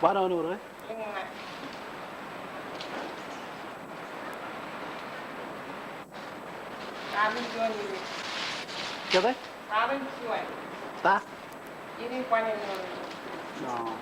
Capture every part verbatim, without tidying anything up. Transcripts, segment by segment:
Bar āinwōt ro? Kōtā? Ta? No.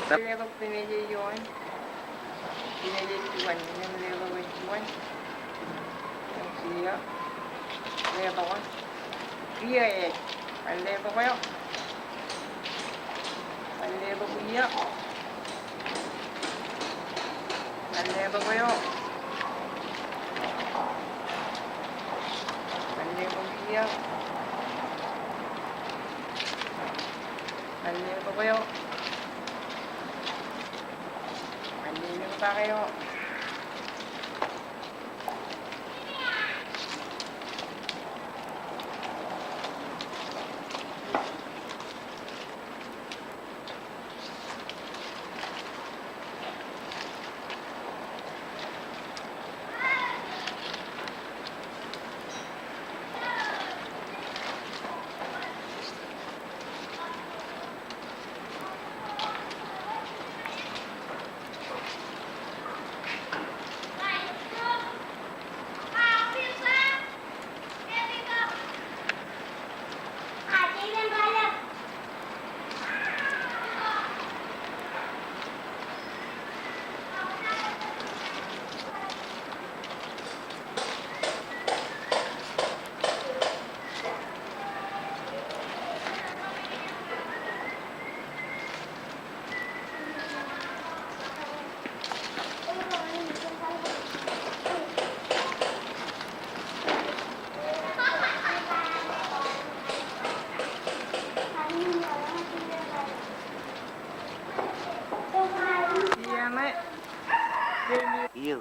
Letok pemej eo an. Pemej eo juon, im letok eo juon. Im kiiō. Letok eo. Kiiō ej. Bar letok eo. Bar letok iiō. Bar letok eo. Bar letok iiō. Bar letok eo. Bar letok eo.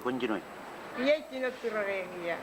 Kwōn jino. Kiiō ej jino tirōke kiiō.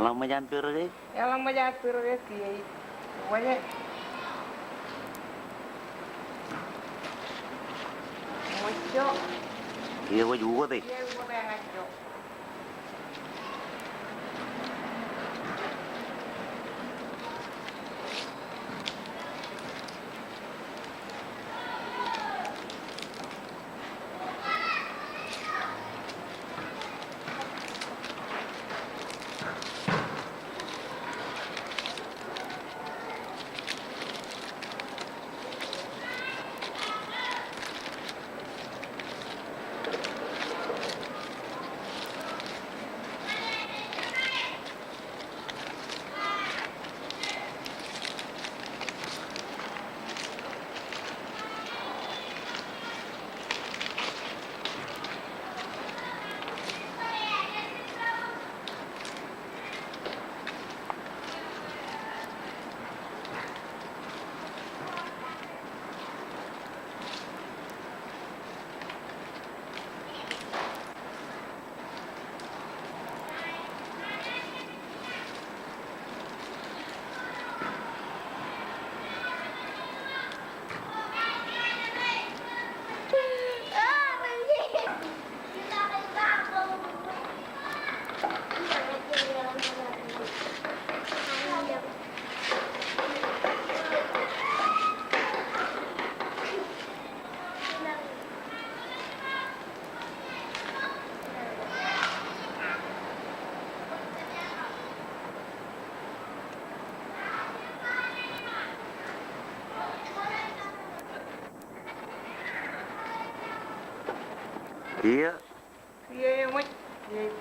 Eḷaññe ṃōj an pere ke? Eḷaññe ṃōj an pere ke kiiō ej. Wōje. Ṃōj jo. Kiiō wōj ukōte. Kiiō ukōte ñan jo. Kiiō. Kiiō eṃōj, kiiō ej.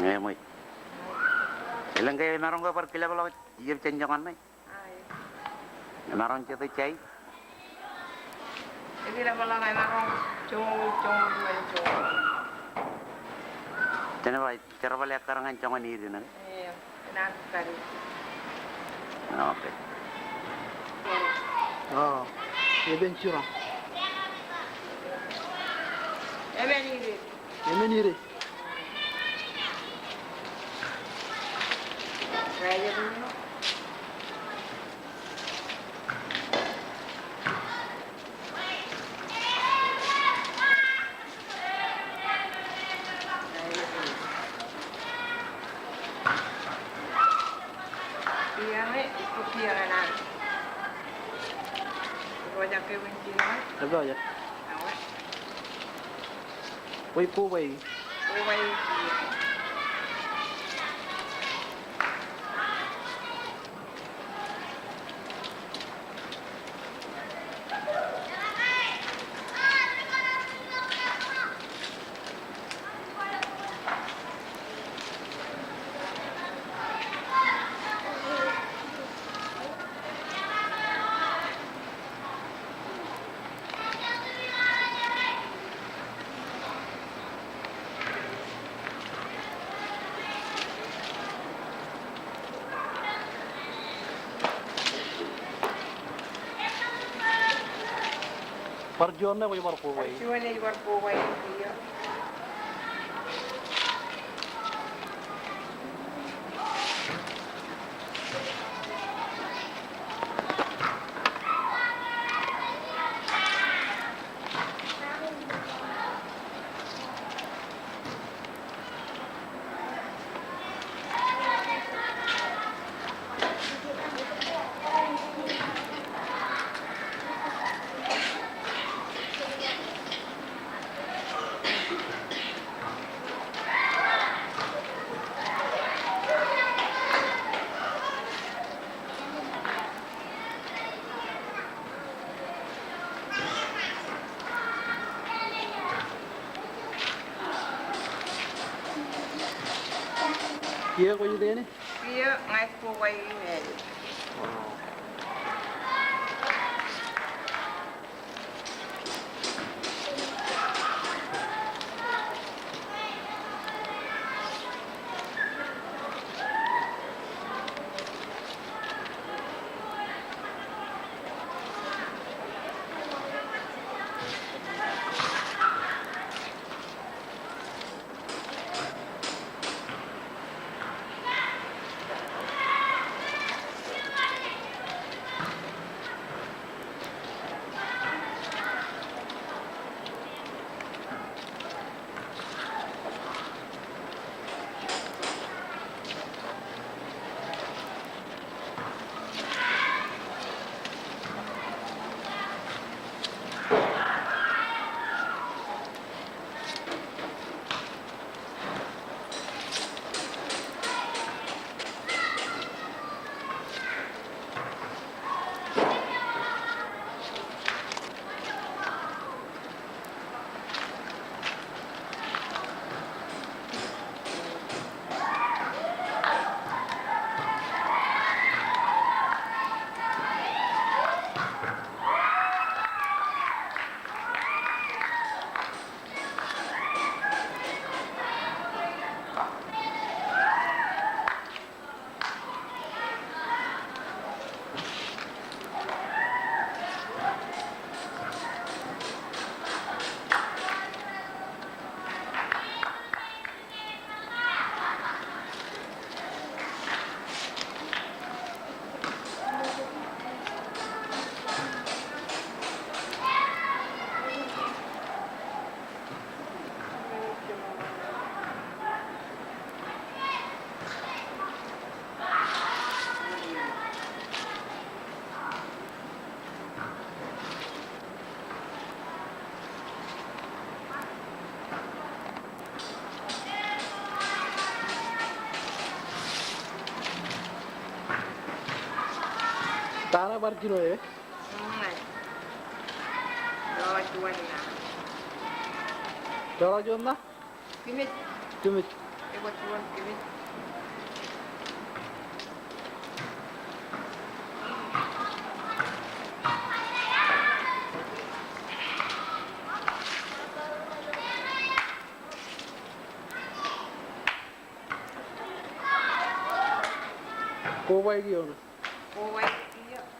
Eṃōj. Elōñ ke emaroñ ke bar kilapḷọk iep jān joñan ṇe? Emaroñ jete jāi? Ej kilapḷọk, emaroñ joñoul, joñoul, joñoul. Jen ba jerbal ekkar ñan joñan iien ṇe. Eo, enaaj kari. Okay. Oh, epen jiroñ. Epen ire. Epen ire. Epojak. Bwe ko bwe. Bar juon ṇe kwōj bar kobaiki. Bar juon ej bar kobaiki kiiō. Kiiō, kwōj itōn e? Kiiō, ña ij kobaiki Mary. Ta ṇe bar jino e? Jọrọk juon ṇa. Jọrọk juon ṇa? Kimej. Kimej. Ekwe juon kimej. Kobaiki eoon. Kobaiki eoon.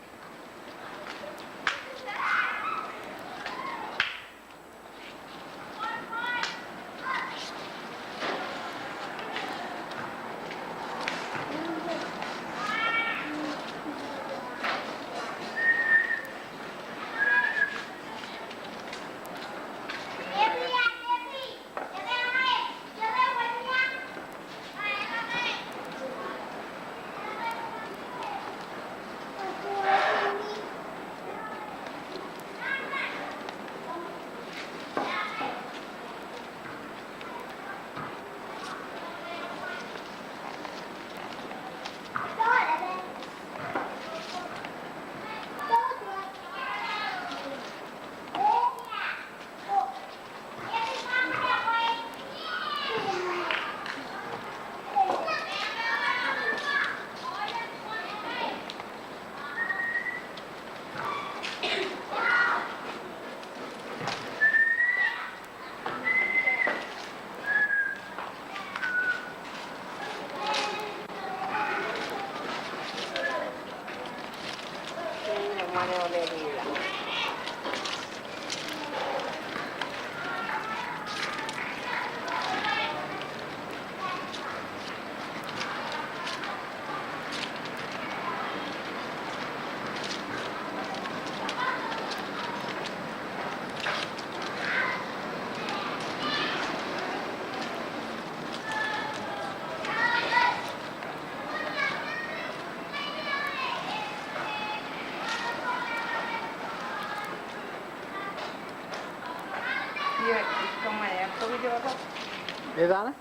Etan?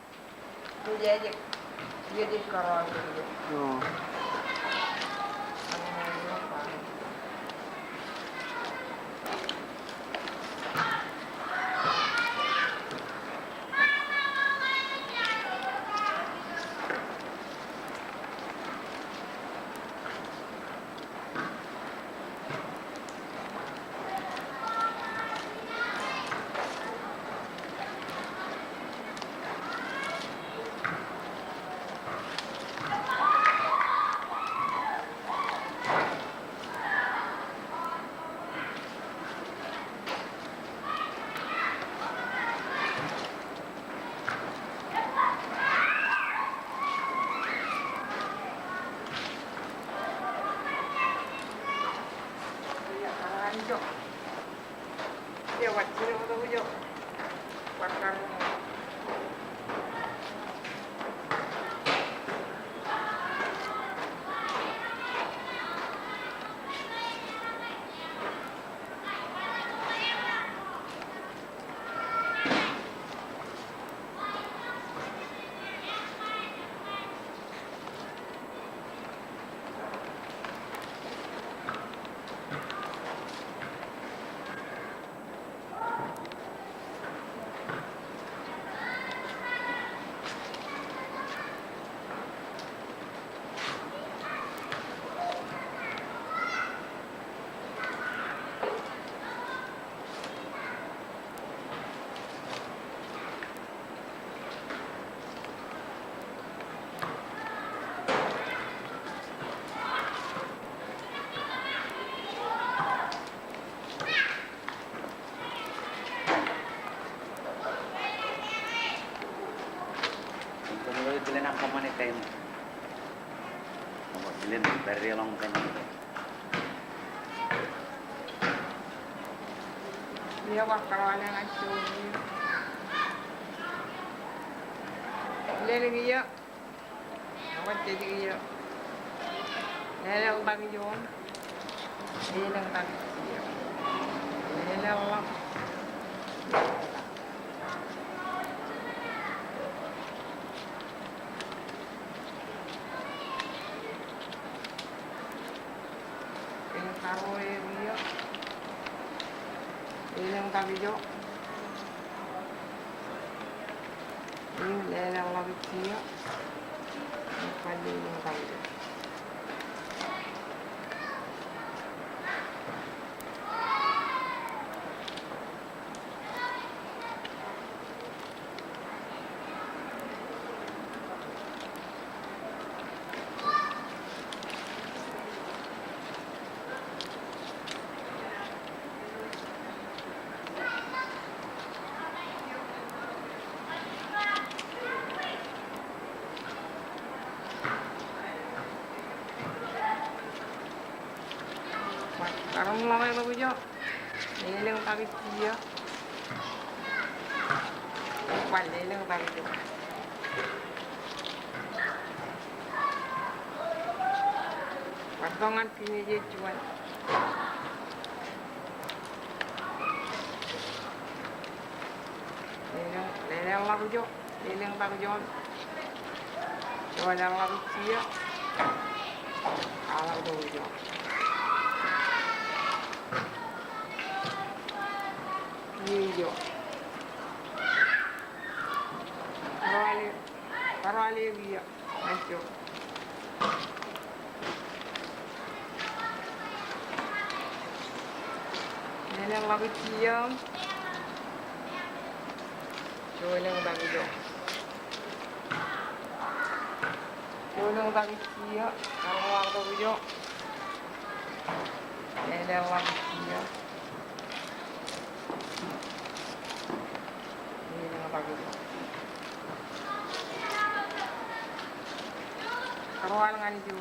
Iọkwe, kōrọọl ñan juon. Lelōñ iiō. Ñan jejjik iiō. Lelōñ tak juon. Lelōñ tak iiō. Lelōñḷọk. Lelōñ tak ijo. Im lelōñḷọk ijo. Im lelōñḷọk ijo. Karuñ ḷọk eo tok ijo. Lelōñ tak ijo. Bar lelōñ tak ijo. Bar tok ñan pinej eo juon. Lelōñ, lelōñḷọk ijo. Lelōñ tak juon. Joḷọk ḷọk ijo. Aḷọk tok ijo. Ijo. Kōrọọl eo, kōrọọl eo iiō. Ajo. Lelōñḷọk ijo. Joḷọk ḷọk ijo. Joḷọk ḷọk ijo. Karuñ ḷọk tok ijo. Lelōñḷọk ijo. Lelōñḷọk ijo. Kōrọọl ñan ijo.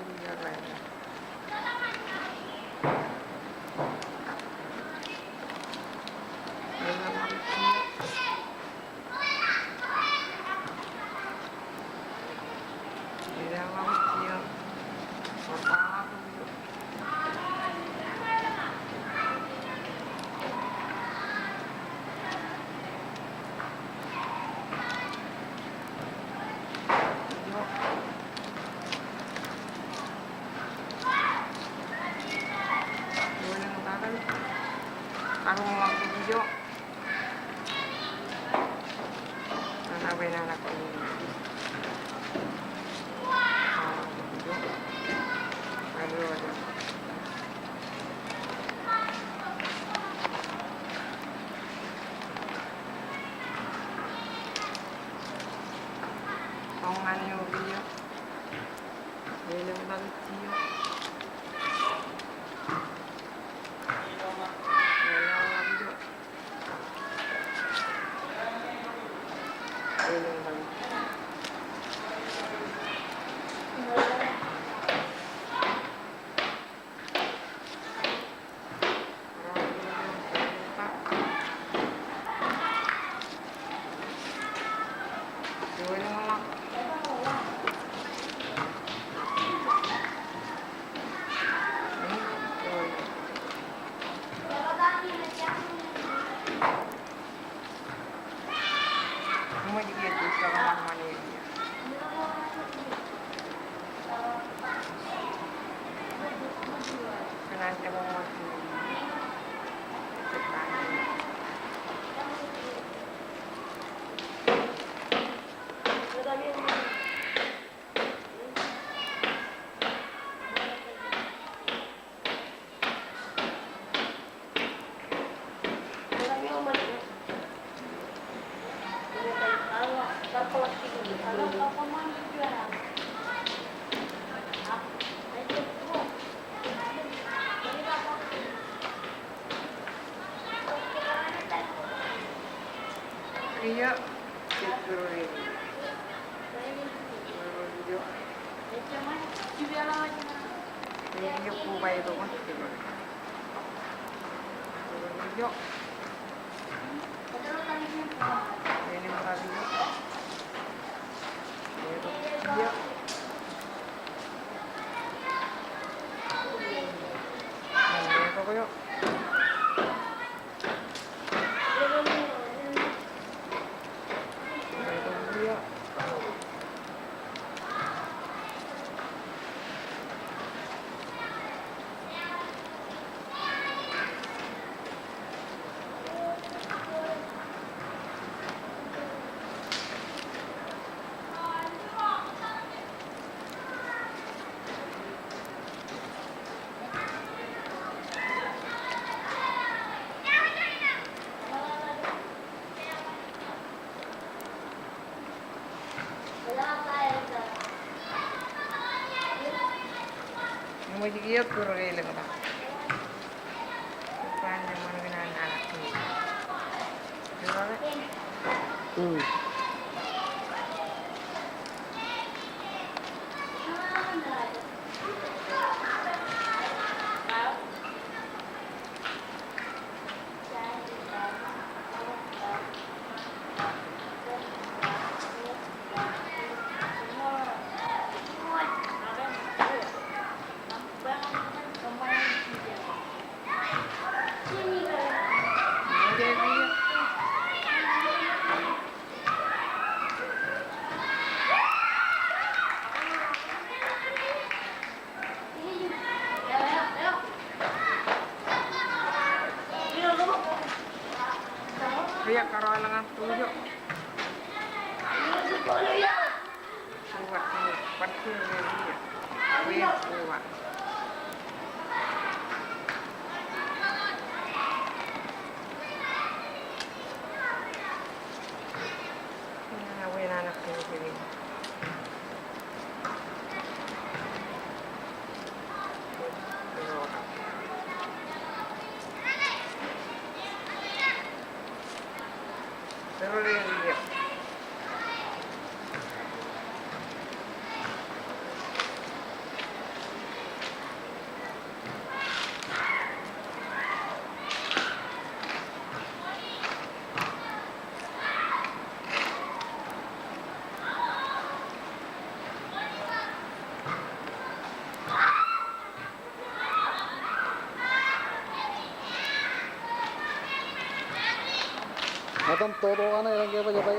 Etan toto kaṇe, etan ke baj etan?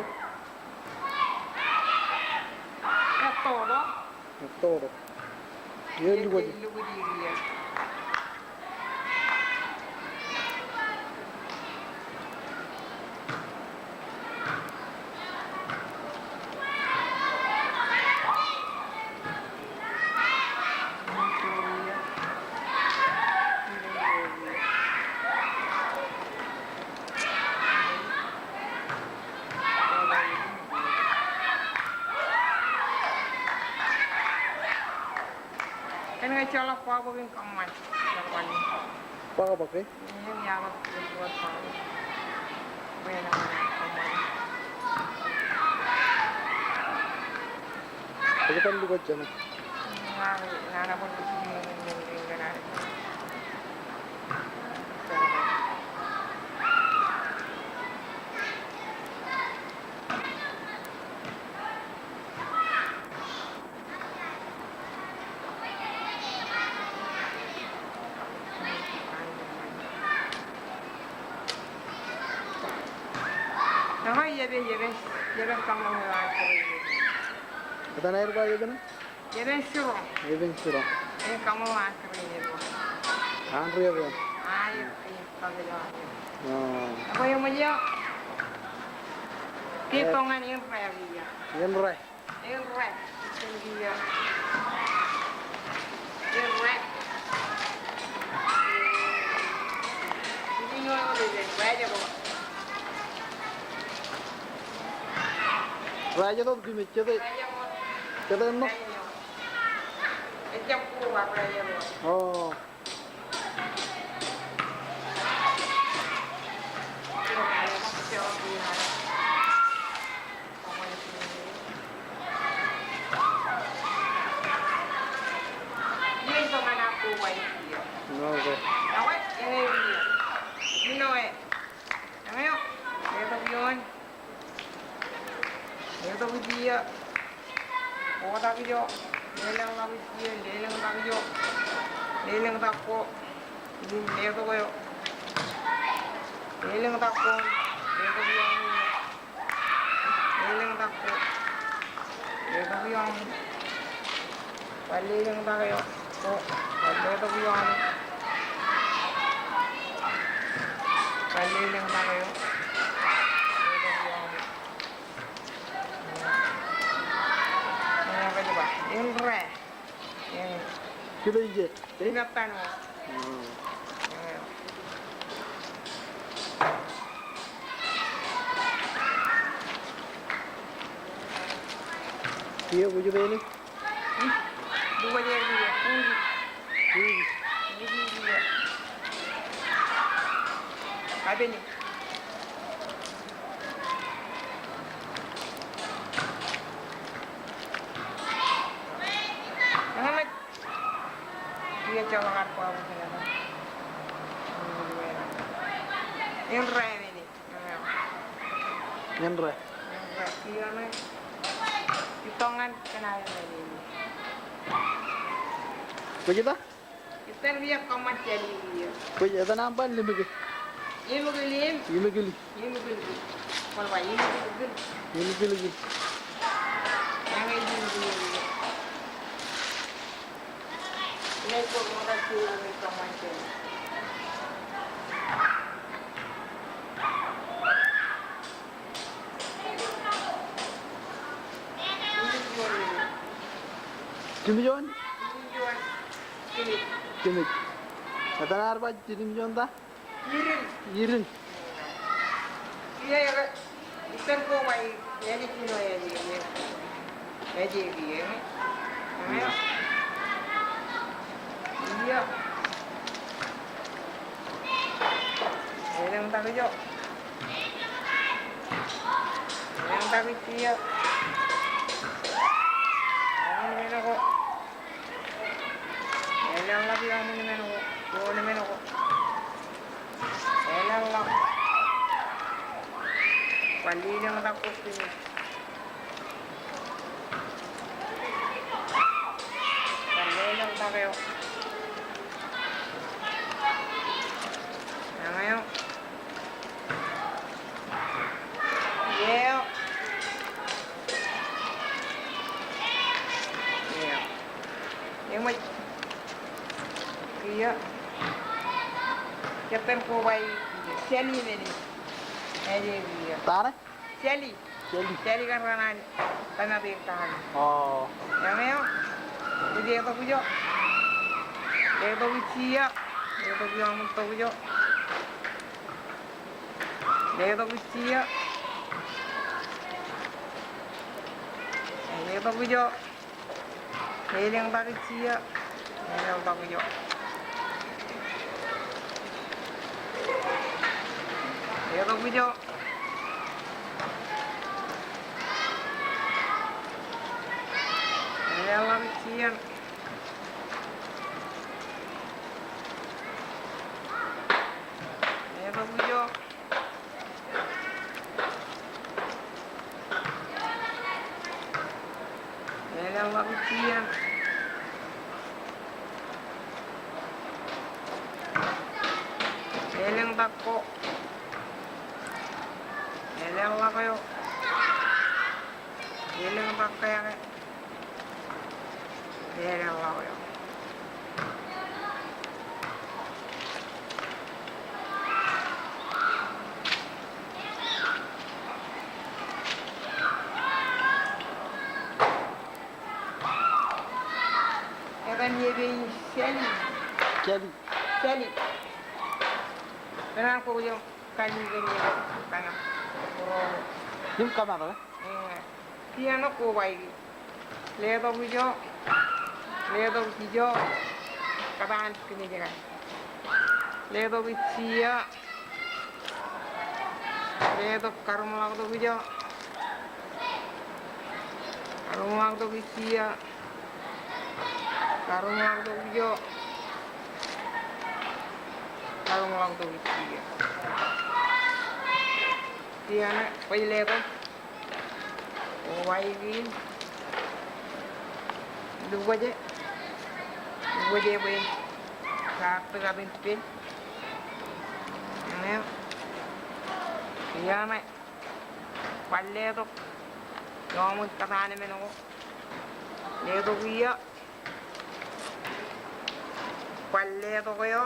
Toto. Toto. Ej lukkuun. Ej lukkuun. Enaaj jeḷā bwabōk in kōṃṃan. Bwabōk, eh? Eñin, eñin bwabōk. Ej ban lukkuun jān. Ekwe, epen, epen, epen kaṃṃoolol aō. Etan aer ba epen? Epen Siroñ. Epen Siroñ. Epen kaṃṃoolol aō. An ri epen? Aō, epen. Ekwe, eṃōj eo. Ke itoñan in rej kiiō. In rej. Rej jet wōt kōmij, jet, jet ennọ. O. Letok ijo, letok ijo, lelōñtak ijo, lelōñtak ijo, lelōñtak ko, im letok eo, lelōñtak ko, letok eo, lelōñtak ko, letok eo, bar lelōñtak eo, ko, bar letok eo, bar lelōñtak eo, letok eo. Eo, eo, eo, eo. Kile ije. Ej metan eo. Hmm. Eo. Eo, eo, eo. Eo. Eo. Eo. Eo. Eo. Kwōj ita? Iten kiiō kōṃṃan jān kiiō. Kwōj etan aṃ ba limiki? Imikil im. Imikil. Imikil. Kwōn ba imikil. Imikil. Eñin imikil. Jimjuon. Jimjuon. Etan aer ba jimjuon ta? Irin. Irin. Ijo eo, iten ko ba ej jino ej, ej, ej, ej, ej. Ijo. Lelōñtak ijo. Lelōñtak ijo. Amen, amen ko. Lelōñtak eo, amen, amen ko. Eo, amen ko. Lelōñtak. Bar lelōñtak ko. Bar lelōñtak eo. Eñeo. Eo. Eo. Eṃōj. Kiiō. Kōttan ko ba ej jāli men in. Ej kiiō. Ta ṇe? Jāli. Jāli. Jāli kar raṇ an tōmak in ta ṇe. O. Eñeo. Letok ijo. Letok ijo. Letok eo aṃ tok ijo. Letok ijo. Letok ijo. Lelōñtak ijo. Eḷḷọk ijo. Letok ijo. Eḷḷọk ijo. Letok ijo. Elōñ ḷọk ijjiiō. Elōñ ḷọk ko. Elōñ ḷọk eo. Elōñ ḷọk ko. Elōñ ḷọk eo. Etan epein Sali. Sali. Sali. Kōṇaan kwōj kali kōn etan. Im kōṃṃan ḷọk. Iññā. Iññā ṇe kobaiki. Letok ijo. Letok ijo. Kōtaan kōn ijjien. Letok ijjiiō. Letok karuṃḷọk tok ijo. Karuṃḷọk tok ijjiiō. Karuṃḷọk tok ijo. Karuṃḷọk tok ijjiiō. Iññā ṇe kwōj letok. Kobaiki. Lukkuun je. Lukkuun je bwe en katak ippān. Eñeo. Iññā ṇe. Kwōj letok. Iuṃwin kōtaan men ko. Letok iiō. Kwōj letok eo.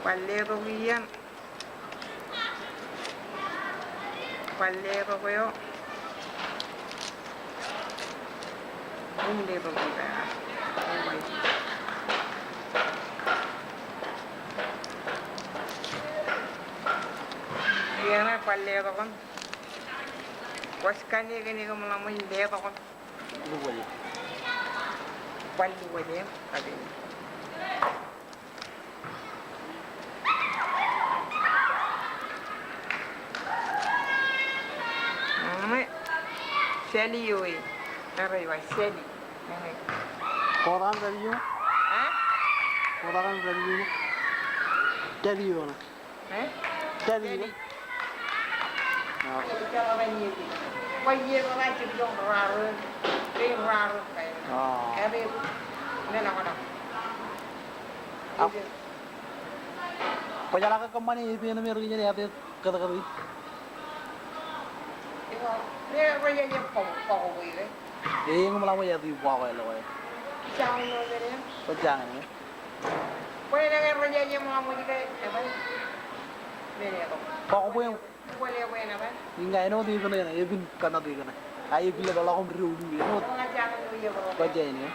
Kwōj letok iien. Kwōj letok eo. Im letok iien. Iien ṇe kwōj letok im. Kwōj kali kōn eṃṃan ḷọk im letok im. Lukkuun je. Kwōj lukkuun je, kate. Eñeo. Sali eo e. Tōre eo, Sali. Eñeo. Kwōj tōmak Sali eo? Ha? Kwōj tōmak Sali eo? Sali eo ṇe. Eh? Sali. Sali. Ah. Ah. Kwōjeḷā ke kōṃṃane epen im er ijeṇ etan kōtkōt in? Eñin ṃōḷ ṃōj āinwōt bọọk eo ḷọk e. Bwe enañin ro jān eṃṃan ṃōj ke eban men eo. Bọọk bwe. Bwe eban. Iññā āinwōt epen eo, epen kōnnāt epen eo. A epilep ḷọk im doulul āinwōt. Bwe jān eo.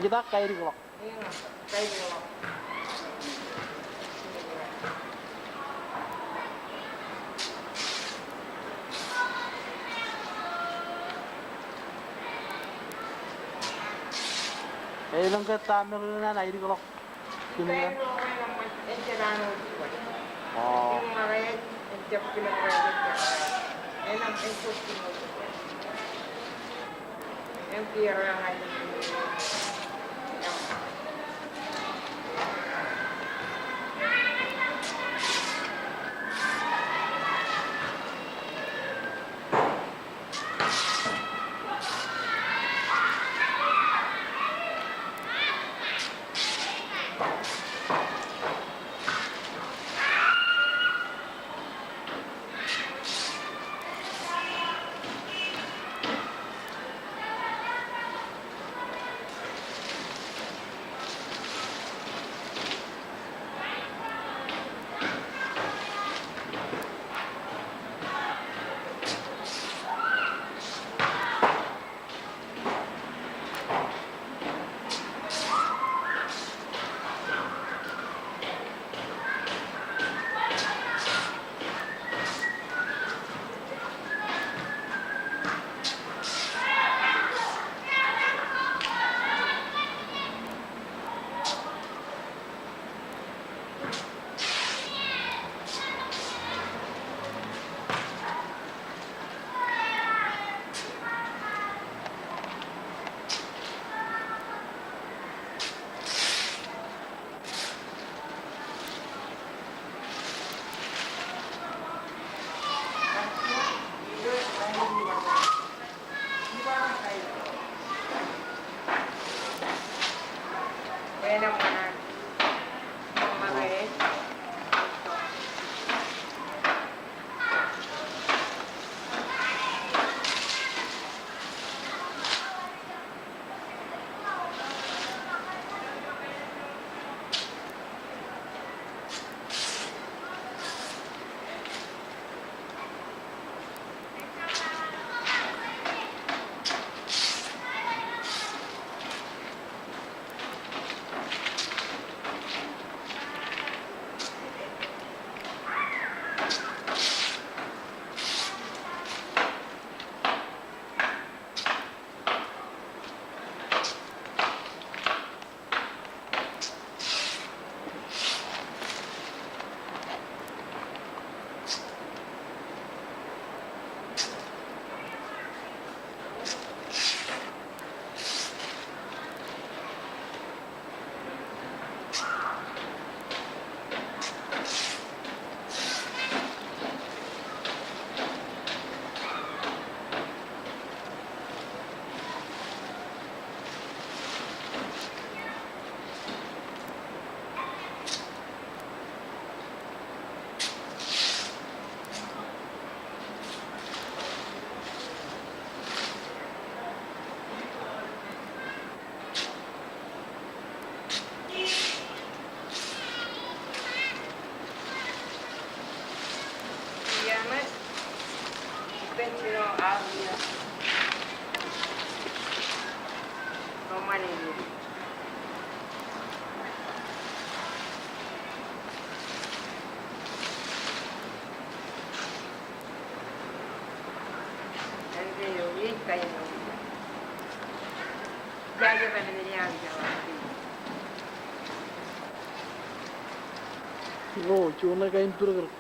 Ita kaidik ḷọk. Elōñ ke ta men eo an aidik ḷọk. Oh. Ilo, juon eo kain pūrōk.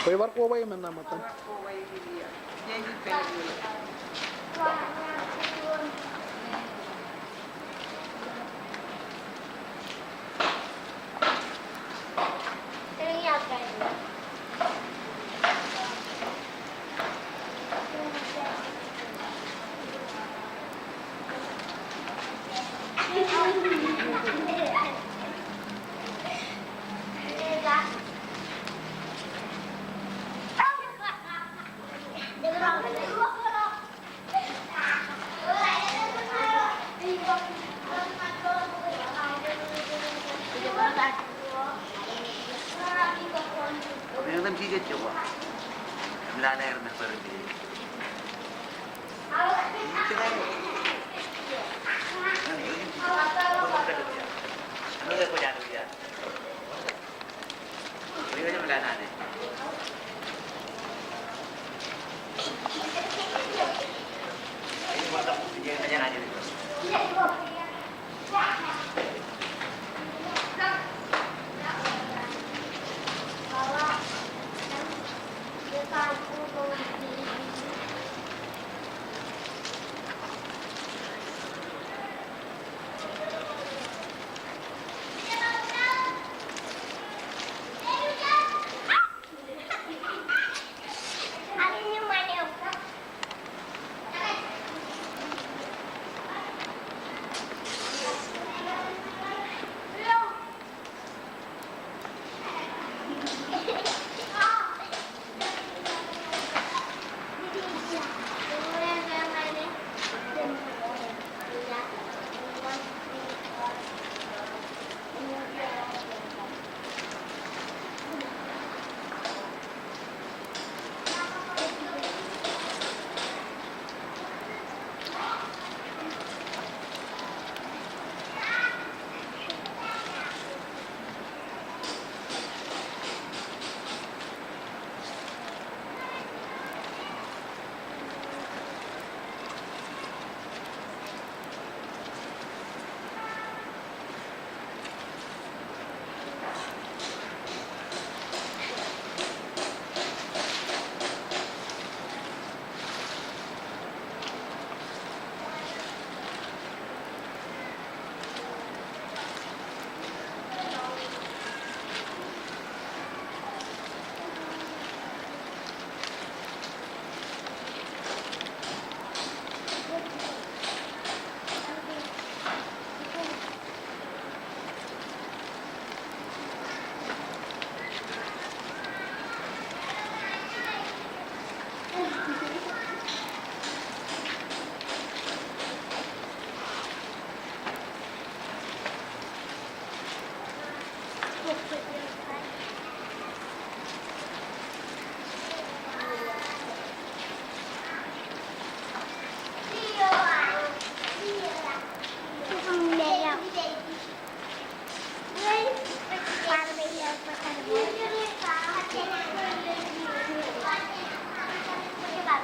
Bwe bar koba im ṃōttan.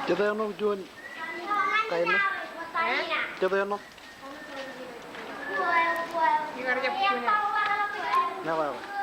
Jet āinwōt juon kain ṇe? Jet āinwōt? Ṇe baba.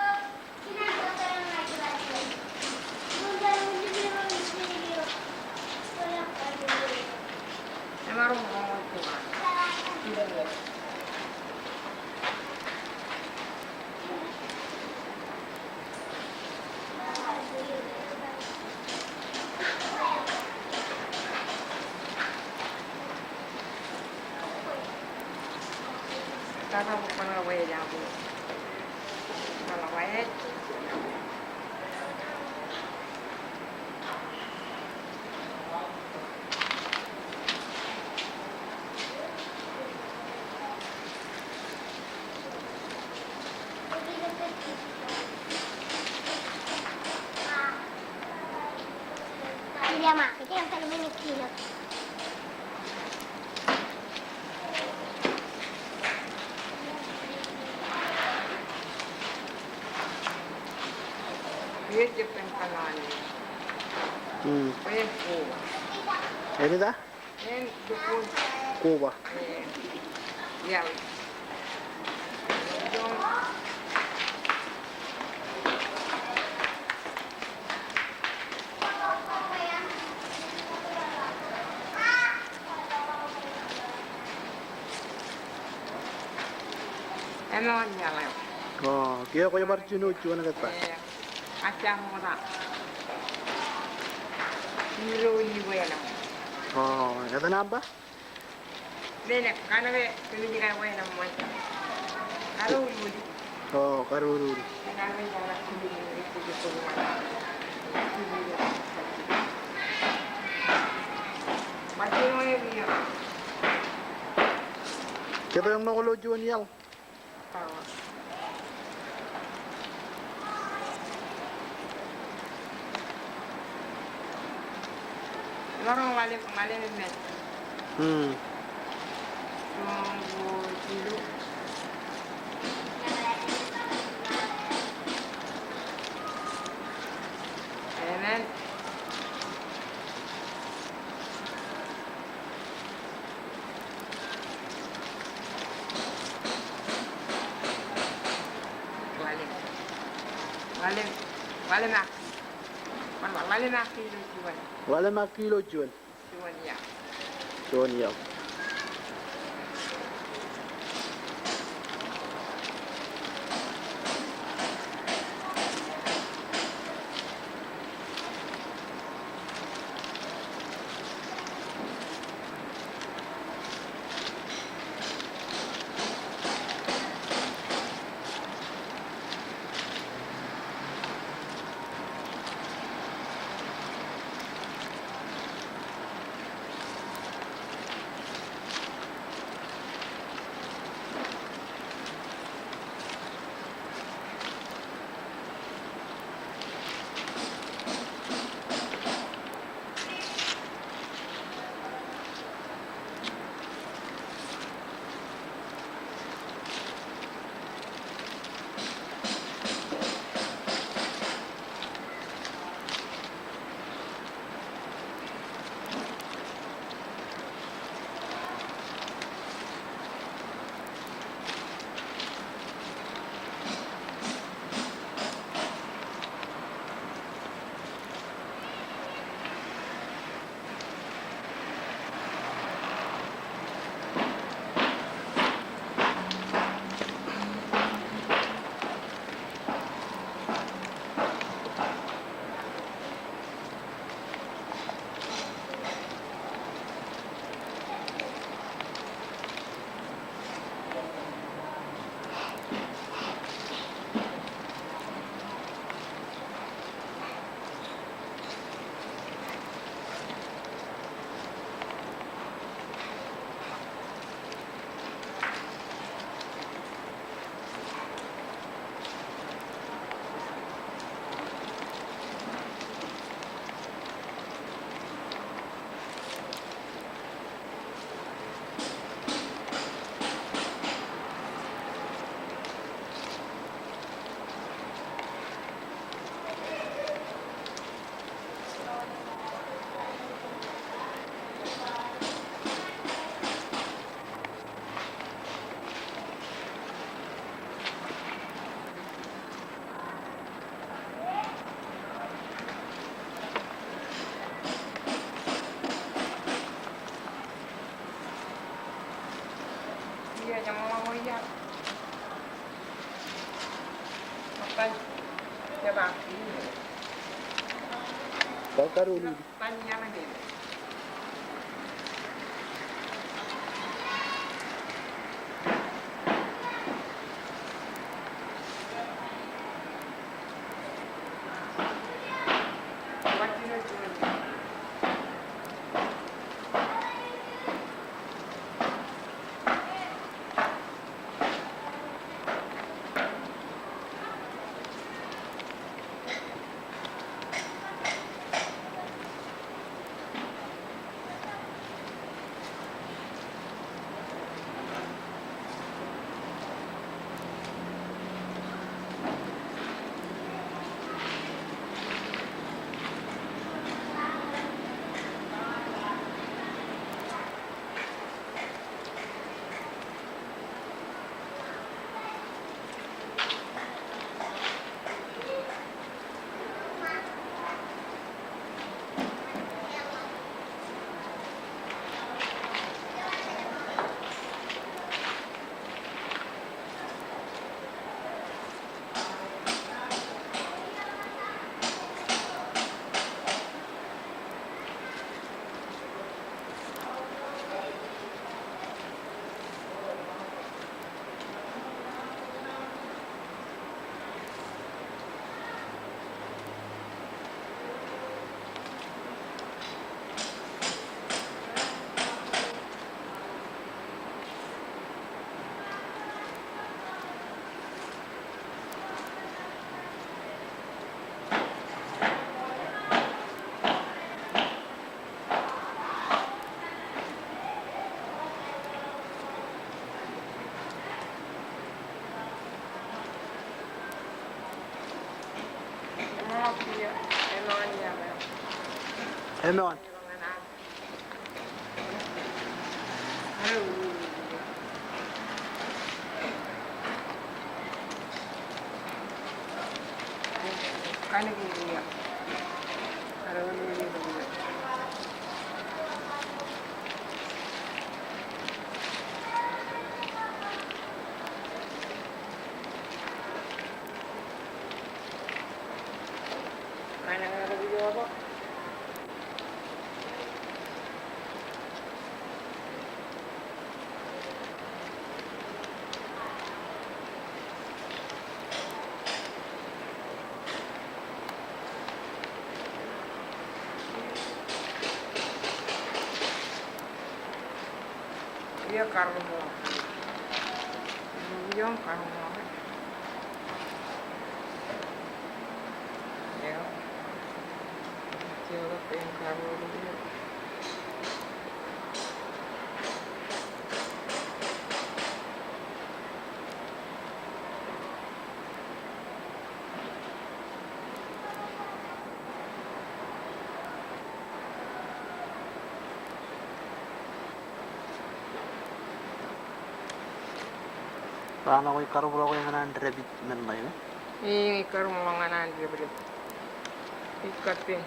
Hmm. Eñin ta? Koba. O, kiiō kwōj bar jino juon kōttar. O, etan aṃ ba? O, karuruuri. Kōttar eo ṃōk ilo juon iaḷ. Hmm. Amen. Ḷalem. Ḷalem. Ḷalem ak. Ḷalem ak ilo juon. Ḷalem ak ilo juon. Juon iaḷ. Juon iaḷ. Amen. Iiō, karōk eo. Iiō, karōk eo. Iiō. Iiō, iiō, karōk eo. Raan eo kwōj karūpḷọk ñan an dāpij men ṇe, e? Eñ, ij karūpḷọk ñan an dāpij. Ij kappin.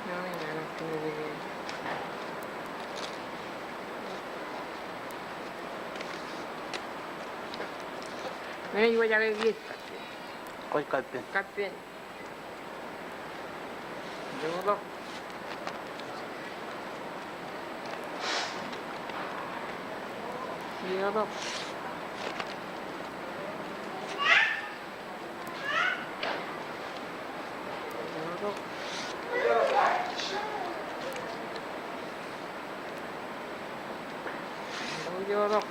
Ñan an dāpij. Ñan an dāpij. Kwōj kappin. Kappin. Joḷọk. Joḷọk. Joḷọk. Joḷọk.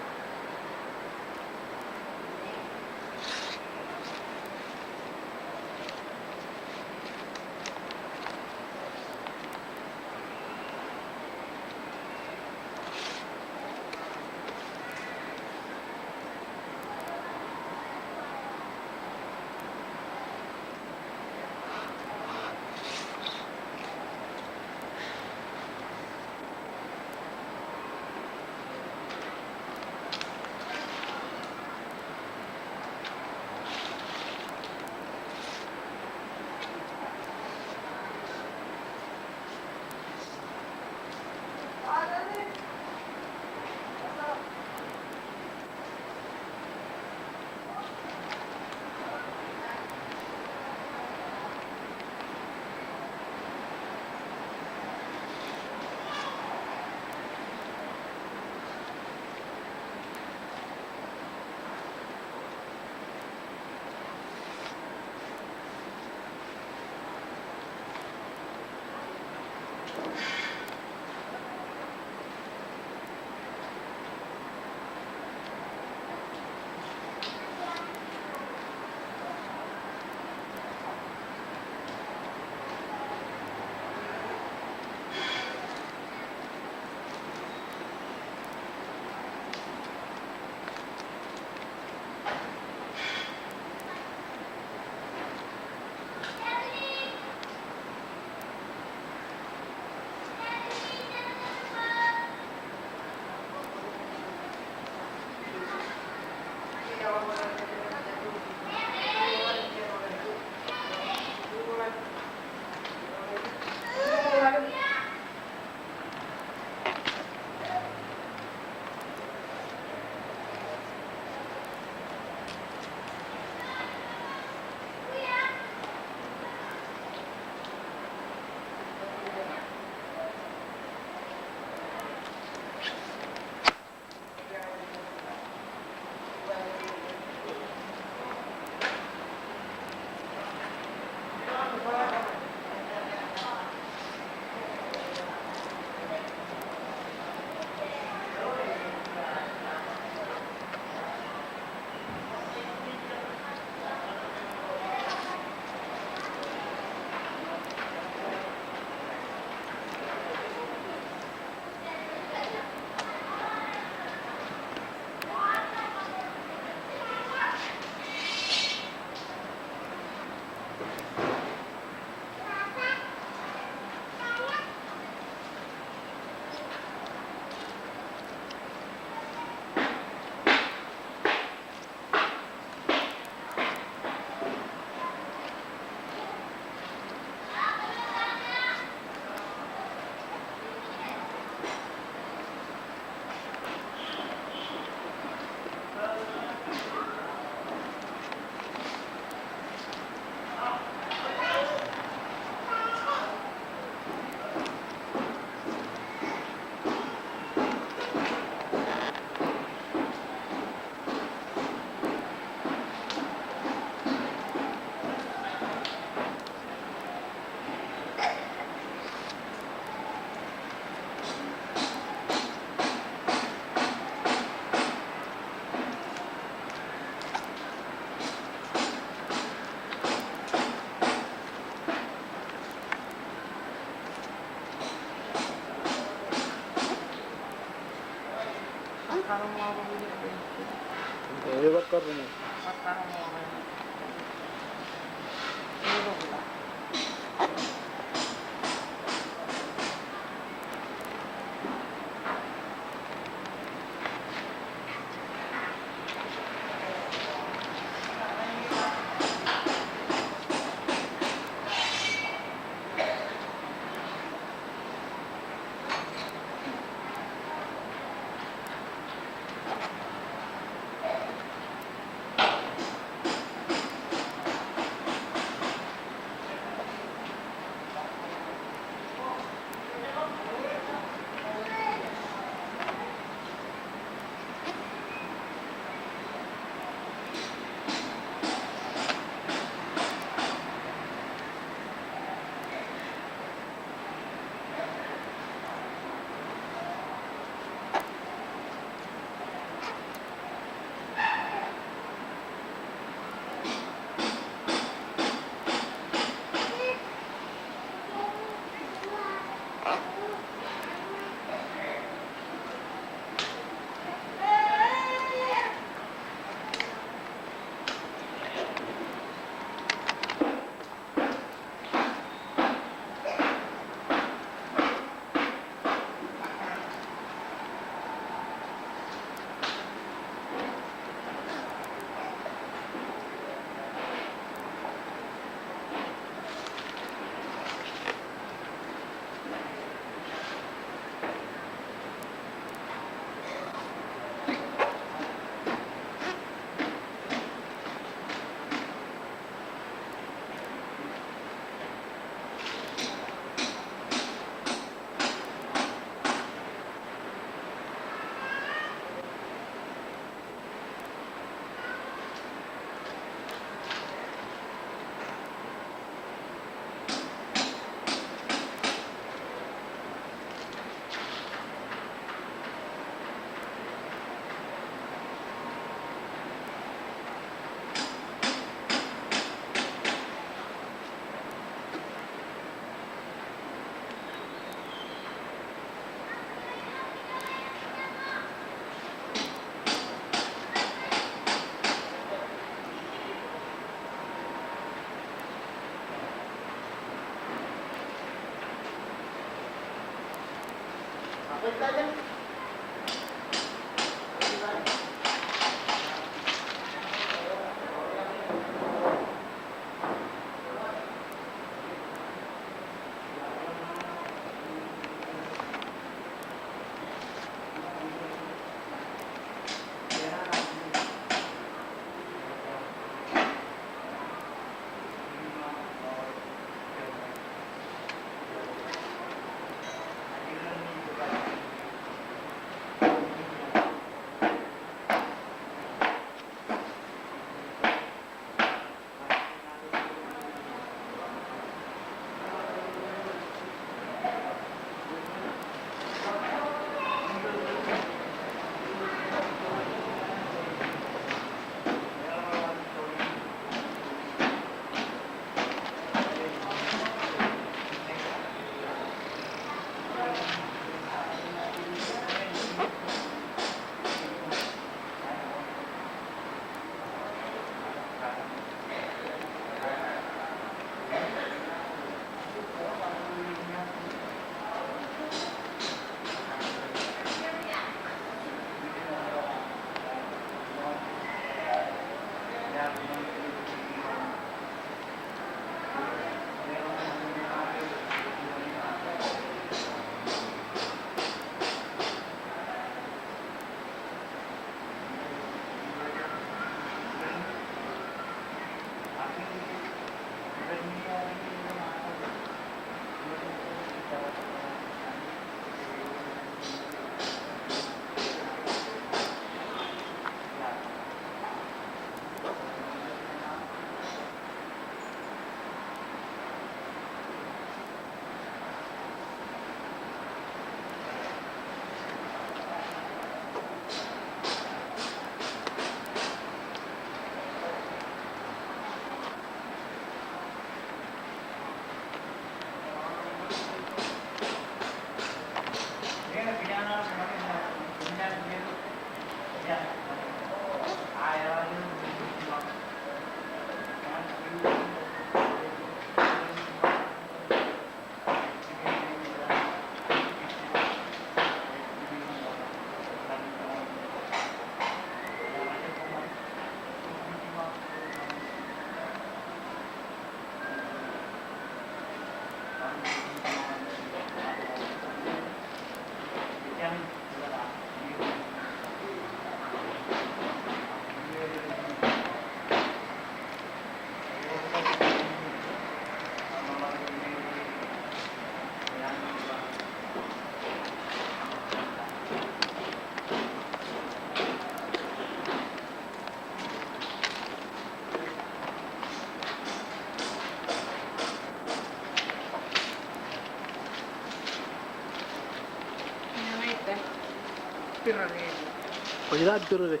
Ojeda piro de?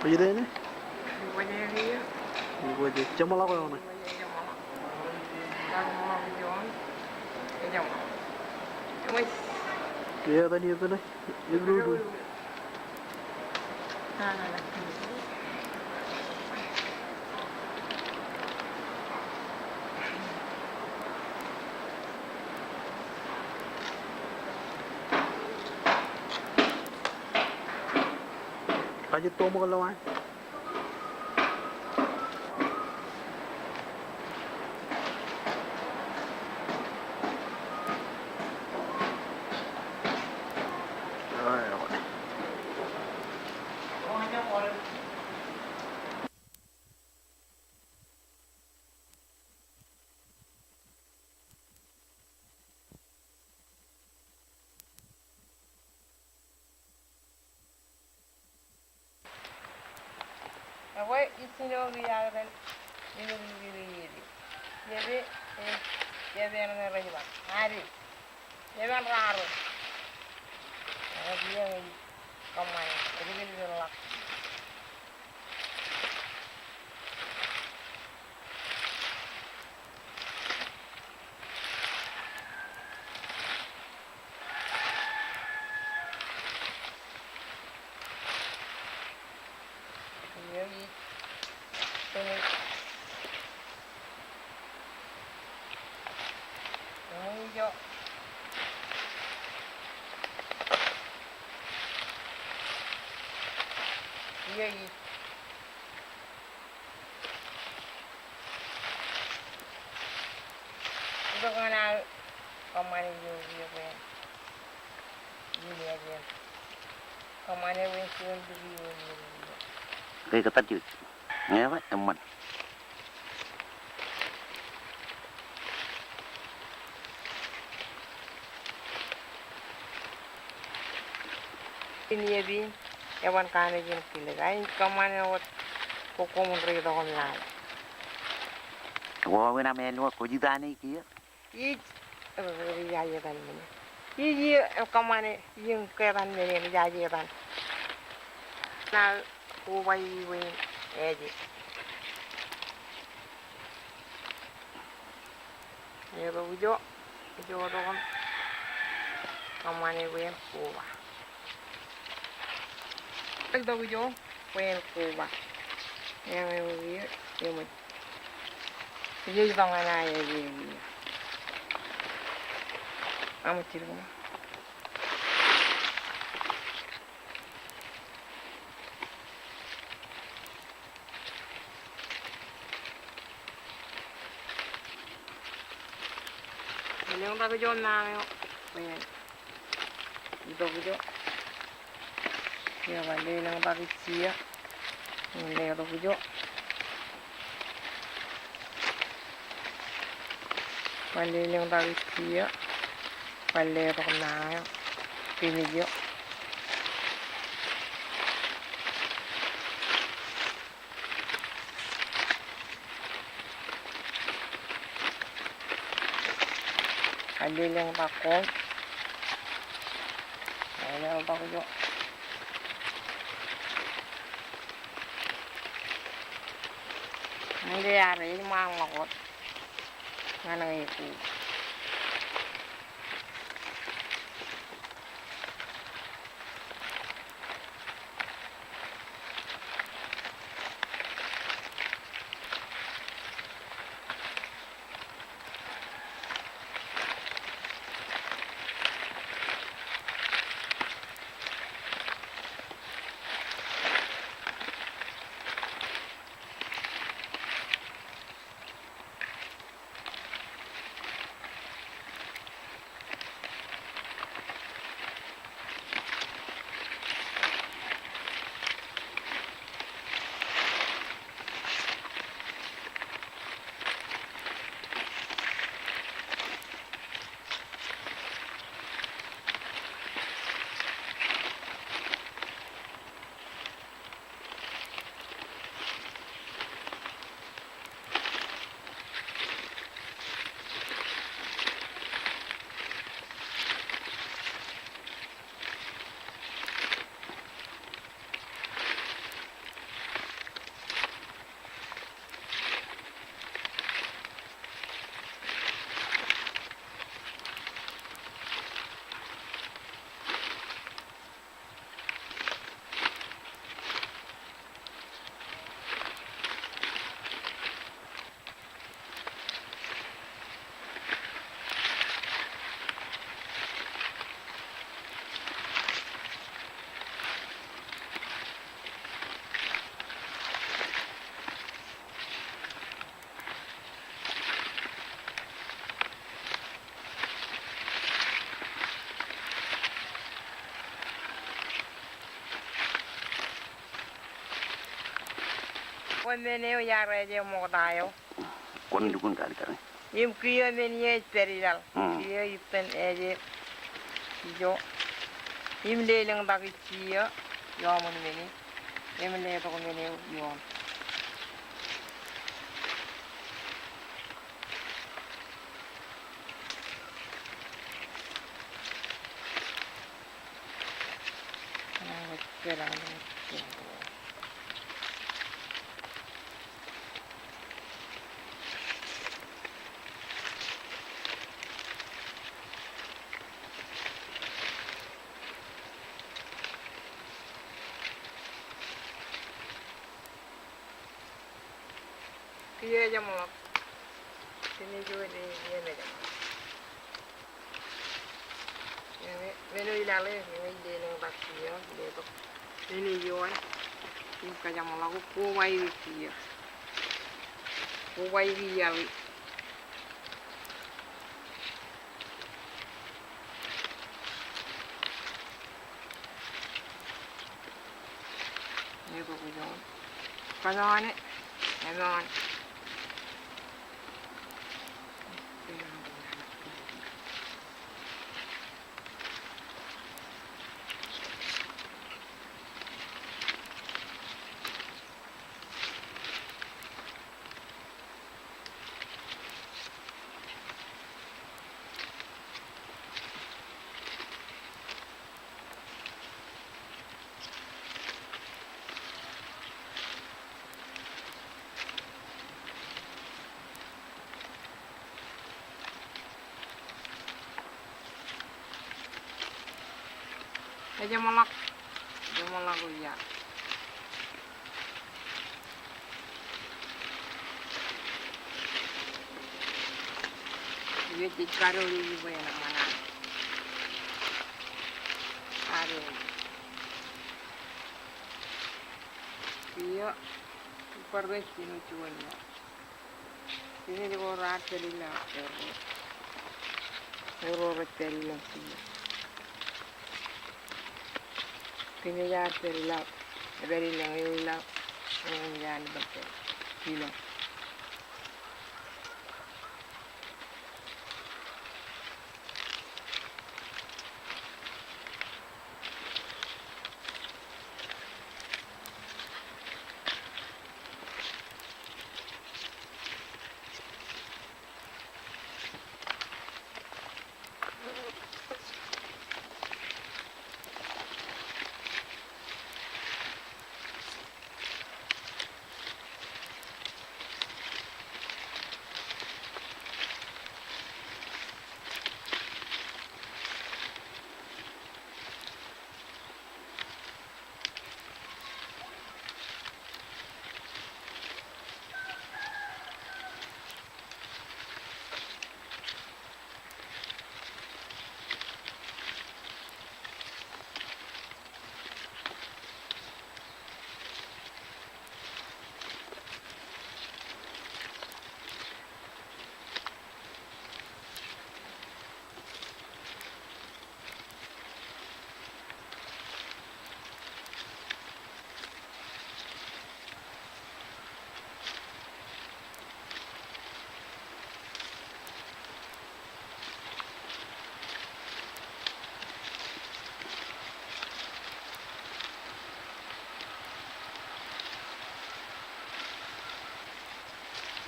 Kajjitōk ṇe? Jeṃḷọk eo ṇe. Etan etan ṇe. Kajjitōk ṃōk lowaan. Ekwe, ij jino kiiō etan, ilo kiiō etan. Epe, e, epe eṇ rej ba. Ade. Epe eṇ raar. Ekwe, kiiō etan. Kōṃṃane, epikipiḷḷọk. Iiō ij. Eṃōj. Eṃōj ijo. Iiō ij. Itok ñan aō kōṃṃane ijo kiiō bwe en. Iiō ij. Kōṃṃane bwe en juon bukwi eo. Ke kōttar juon. Ñe ba eṃṃan. Iiō ij. Eban kanooj in kilōk, ak ij kōṃṃane wōt koṃṃool ri tokam lale. Wāween aṃ āinwōt kwōj itaane kiiō? Ij, ij jaje etan men in. Ij, ij kōṃṃane, ij ke etan men in, jaje etan. Ṇa koba iiwe in eje. Etok ijo, ijo tokam. Kōṃṃane bwe en koba. Etok ijo bwe en koba. Eṃōj, eṃōj. Ijo itok ñan aō eje. Aṃ jidik ṇe. Lelōñtak ijo maam eo. Bwe en itok ijo. Eo bar lelōñtak ijjia. Letok ijo. Bar lelōñtak ijjia. Bar letok maam eo. Pin ijo. Bar lelōñtak koṃ. Bar lelōñtak ijo. Ñan ke ear ej ṃaanḷọk wōt. Ñan ke ej ku. Men eo iar ej ṃokta eo. Kwōn lukkuun kalikkar. Im kiiō men eo ej pād ilaḷ. Mm. Kiiō ippān ej ijo. Im lelōñtak ijjiō ioṃōn men eo. Im letok men eo ioṃ. Kiiō ejeṃḷọk. Kōn ijo ej ejeṃḷọk. Men eo ilaḷ eo, men eo ej lelōñtak kiiō, letok. Men eo ioon, im kajeṃḷọk, kobaiki kiiō. Kobaiki iaḷ. Eo tok ijoon. Kōnono, kōnono. Ejeṃḷọk, ejeṃḷọk ia. Ej kadoḷi bwe en ṃōṇōṇō. Adoḷi. Kiiō, bar rej kino juon ia. Kōn ej ko raar pād ilo, ro rej pād ilo kiiō. Kōn ej ar pād ilo, epād ilo, ilo, eo ej an bar pād ilo.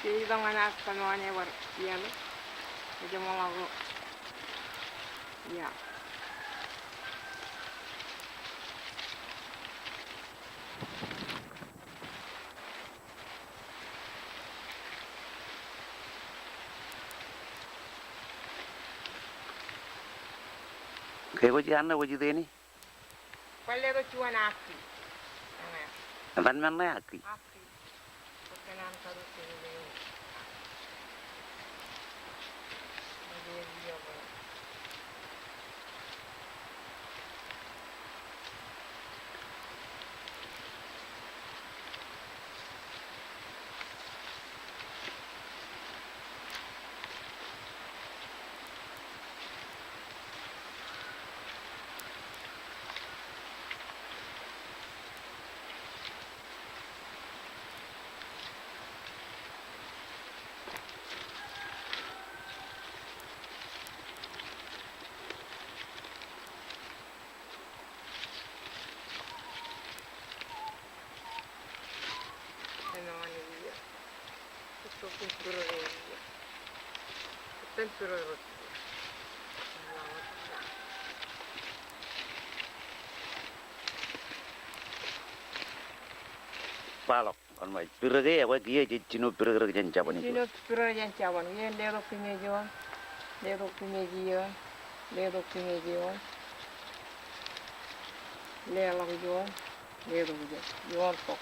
Ke itok ñan ad kōnono bar iaḷ, ejeṃḷọk ia. Ke kwōj iaan ṇe kwōj iteni? Kwōj letok juon akki. Etan men ṇe akki. Akki. Kwaḷọk. Wōnṃae, birōk e, ekwe kiiō jej jino birōkrōk jān Jabōn eo. Jino birōk jān Jabōn. Kiiō letok kemej ioon. Letok kemej ioon. Letok kemej ioon. Leḷọk ioon. Letok ioon. Ioon tok.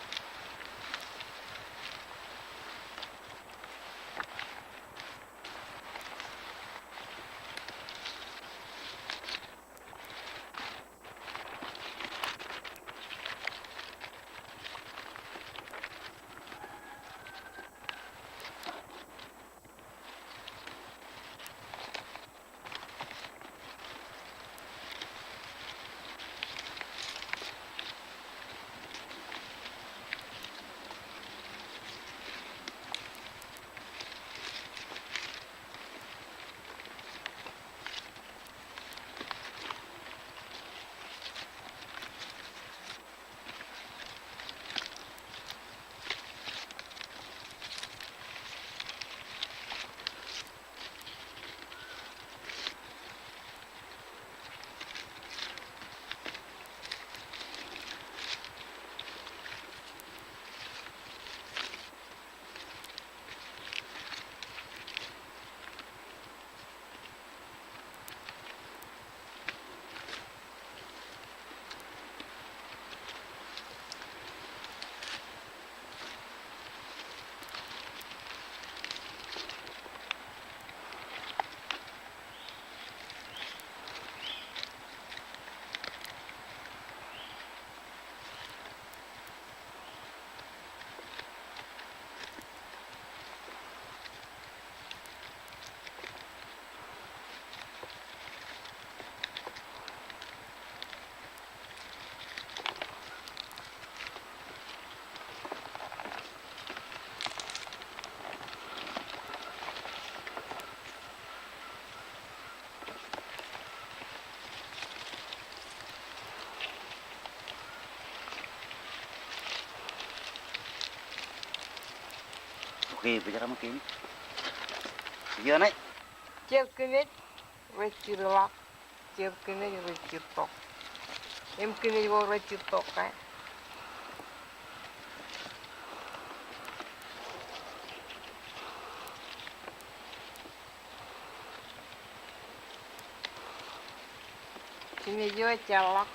Jet kemej rej jitḷọk. Jet kemej rej jittok. Im kemej ko rej jittok ke. Kemej eo ejjeḷọk.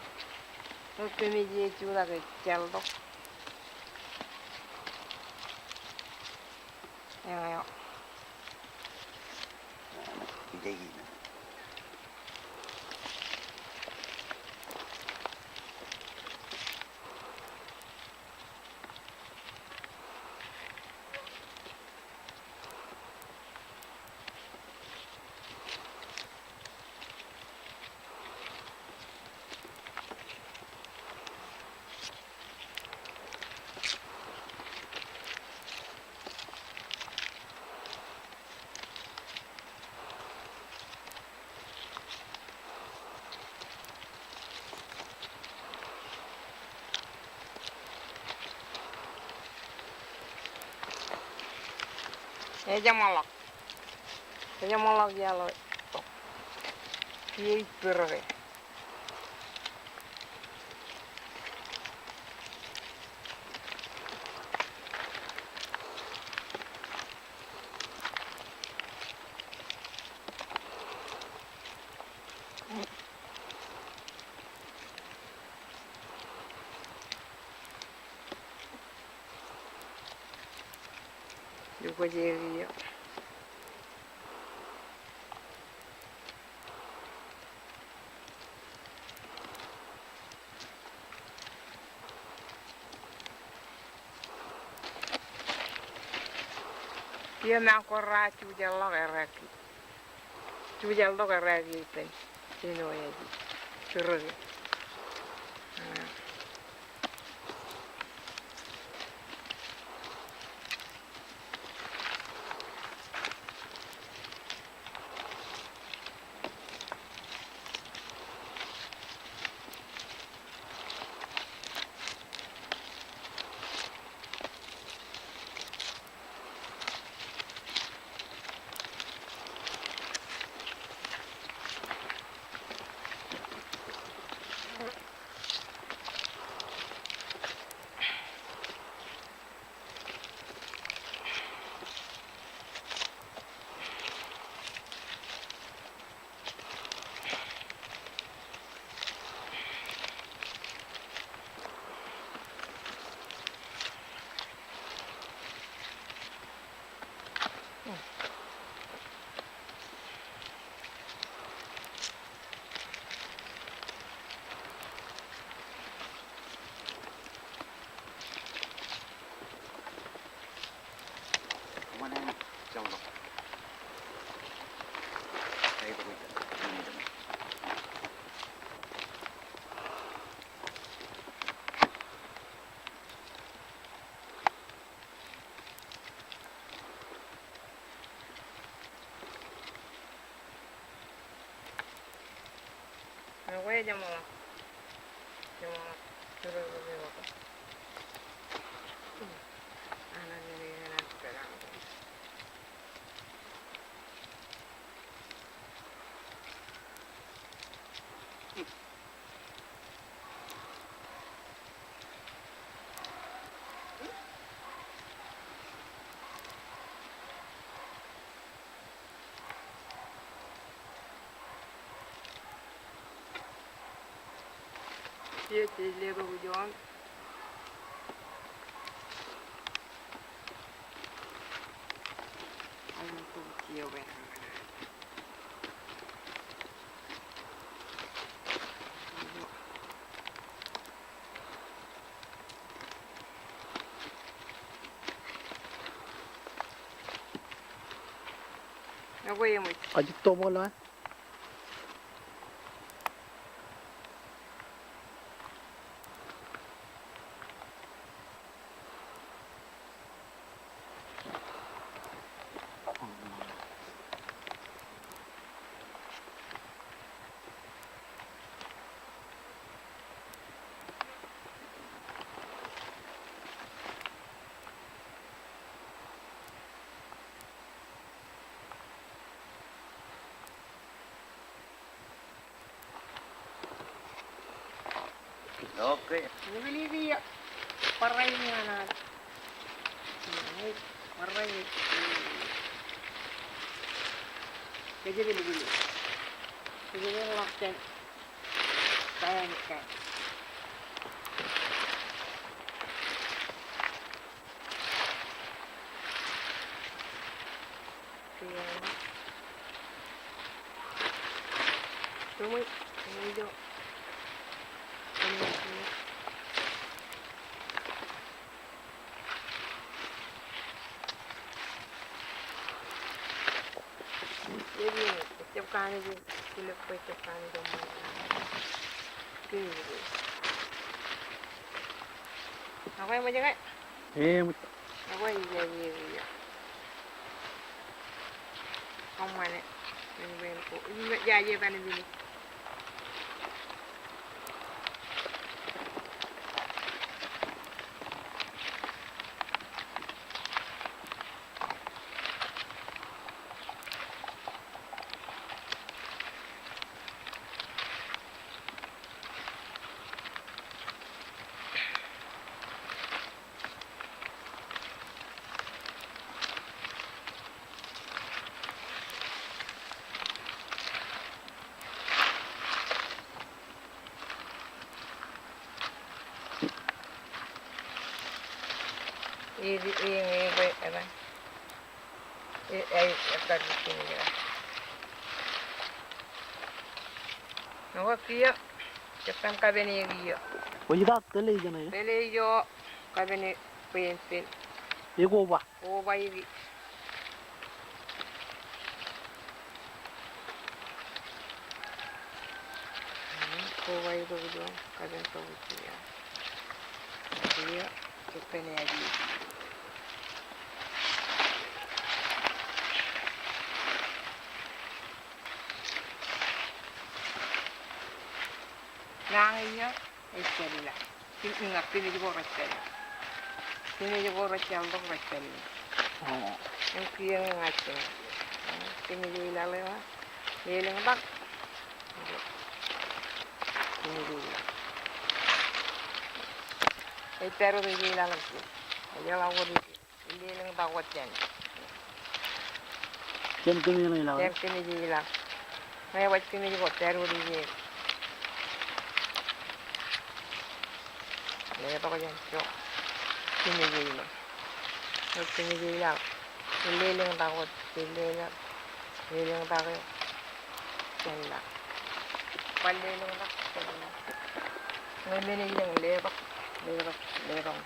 Im kemej eo ej jutak ejjeḷtok. Eñeo. Ejeṃḷọk. Ejeṃḷọk iaḷ eo tok. Kiiō ij birōk e. Ikwōj e kiiō. Kiiō mañ kōrā jujeḷḷọk errā kiiō. Jujeḷtok errā kiiō ippān jino eo ej birōk e. Kajjitōk bōk ḷọk. Okay. Lukkuun kiiō. Barāinwōt ñan ad. Barāinwōt. Kōjepel lukkuun. Lukkuun ḷọk jān. Barāinwōt. Ekwe, ij jab iiō. Koṃṃane. Ij jab iiō ban bili. Ekwe, kiiō. Jekkan kapen e kiiō. Kwōj ta tōl e jān e? Tōl e ijo kapen e bwe en pen. E koba. Koba e ki. Koba e tok ijo kapen tok ijo. Kiiō. Jekkan e aje. Ñan iiō, ej pād ila. Kōn, ñan kōmij ko rej pād. Kōmij ko rej jāltok rej pād. O. Im kiiō ñan iiō. Kōmij ilaḷ eo. Lelōñtak. Kōmij ilaḷ. Ej pād wōt ej ilaḷ. Ej ilaḷ wōt ej. Lelōñtak wōt jān. Jān kōmij ilaḷ. Jān kōmij ilaḷ. Ñe ewōr kōmij ko pād wōt ije. Letok jān ijo. Kōmij ilaḷ. Ewōr kōmij ilaḷ. Lelōñtak wōt. Lelōñtak. Lelōñtak eo. Jān ḷọk. Bar lelōñtak. Jān ḷọk. Ñe men eo ilōñ letok. Letok. Letok.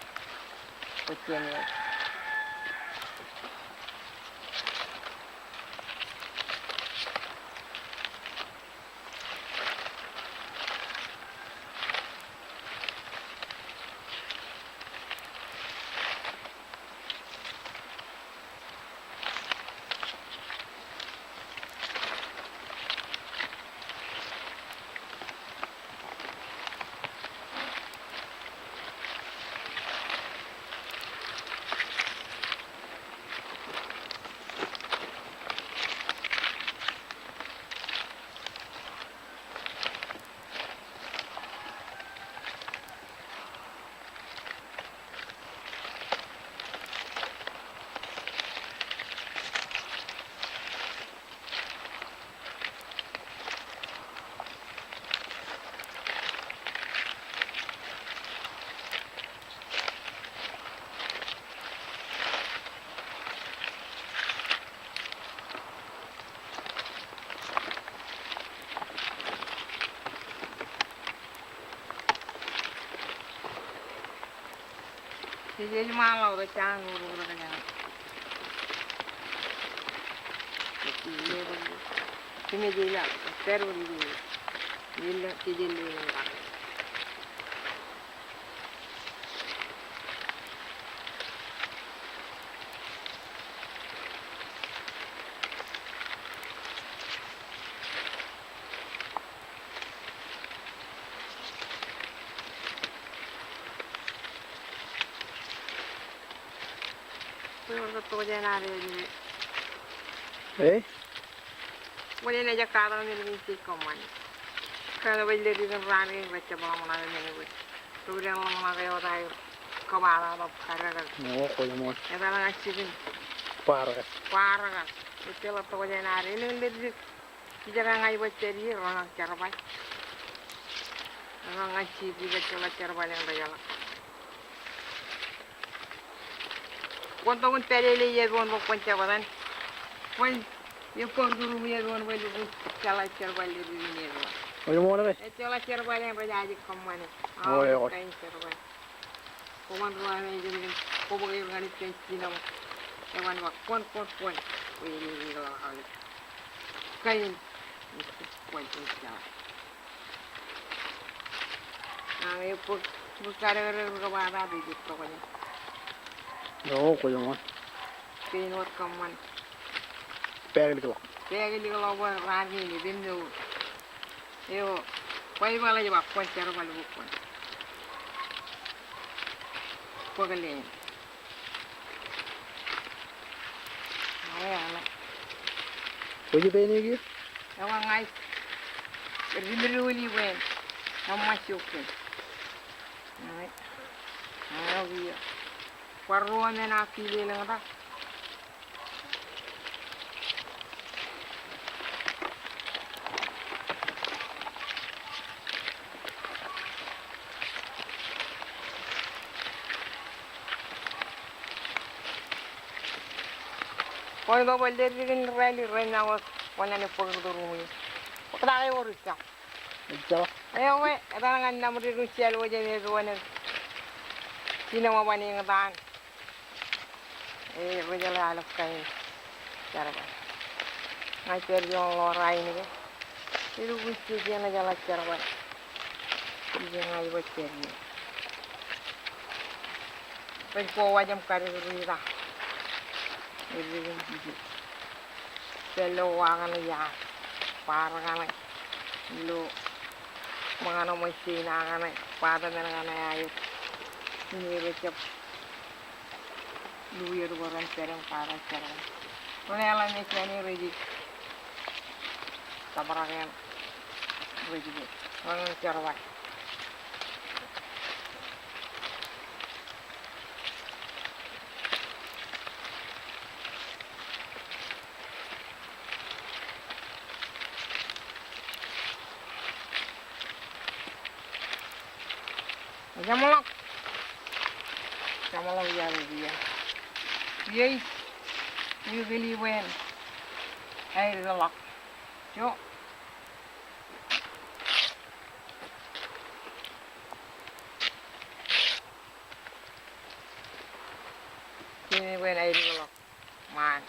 Jej ṃaanḷọk wōt jān ur ur kōjeañ. Ilo, ilo, ilo, ilo, ilo, ilo, ilo, ilo, Bwe ewōr ke tokjān ad ej. Ei? Bwe en ejak katak men in jej kōṃṃani. Kōn bwe leddik in raan kein rej jab ḷōmṇak men in bwe. Ro ren ḷōmṇak eo ta eo kōbaatata kōrōkōr. Eo, kwōj ṃool. Etal ñan jikin. Baraka. Baraka. Ejjeḷọk tokjān ad. Elōñ leddik. Ijjab ña ij baj pād ie, ro naaj jerbal. Ro ña ij baj jerbal, jerbal eṇ rej jeḷā. Kwōn tok in pād ilo iep eo bwe kwōn jab etan. Kwōn, eo bōk tūrūṃ iep eo bwe lukkuun jeḷā jerbal leddik in iep eo. Kwōj ṃool ke? Ejjeḷọk jerbal eṇ rej aje kōṃṃane. Eo, eo. Aolep kain jerbal. Kwōban ruo eo ej kōn, kwō bōk er ñan ippān jinoṃ. Eban ba kwōn, kwōn, kwōn. Kwōj ri ri ḷọk aolep. Kain. Kwōn, kwōn jeḷā. Añ, eok bōk, bōk kadekdek ri kōbaata ej tok ñan. Eo, kwōj ṃool. Kein wōt kōṃṃan. Pāklik ḷọk. Pāklik ḷọk bwe raan kein epen mour. Eo, Baibōḷ ej ba kwōn jerbal bwe kwōn bōk leen. Ae, ae. Kwōj ippān eō kiiō? Ewa ña ij ri midouli bwe en ṃōṃaṃ siokken. Ae. Ae, kiiō. Bar ruo men ak kile lōñtak. Kwōn ke bōk leddik in rālik rej na wōt kwōn naaj bōk tūrūṃ ie. Bōk ta ke ewōr ijjab. Ejjeḷọk. Ewe, etan ñan nabōjrak in sālo ej emepe wōn en. Jinoṃ eban eñtaan. E, rej jeḷā aolep kain jerbal. Ña ij pād juon ḷoor ain ke. Elukkuun jeje eṇ ejeḷā jerbal. Ije ña ij baj pād ie. Rej ko waj im kadikdik ita. Ej ri kōn jije. Pād ilo wa kaṇe iar, bar kaṇe, ilo ṃōñā ṇe ṃōn Seina kaṇe, baato men kaṇe aer. Im rej jab luwier ko ren pād im kata jerbal. Ren eḷap me jāne rej tōprak eṇ rej ke ren jerbal. Jeṃḷọk. Jeṃḷọk iar ri iar. Iiō, iiō kili bwe en aer ḷọk. Jo. Kili bwe en aer ḷọk. Ṃaan.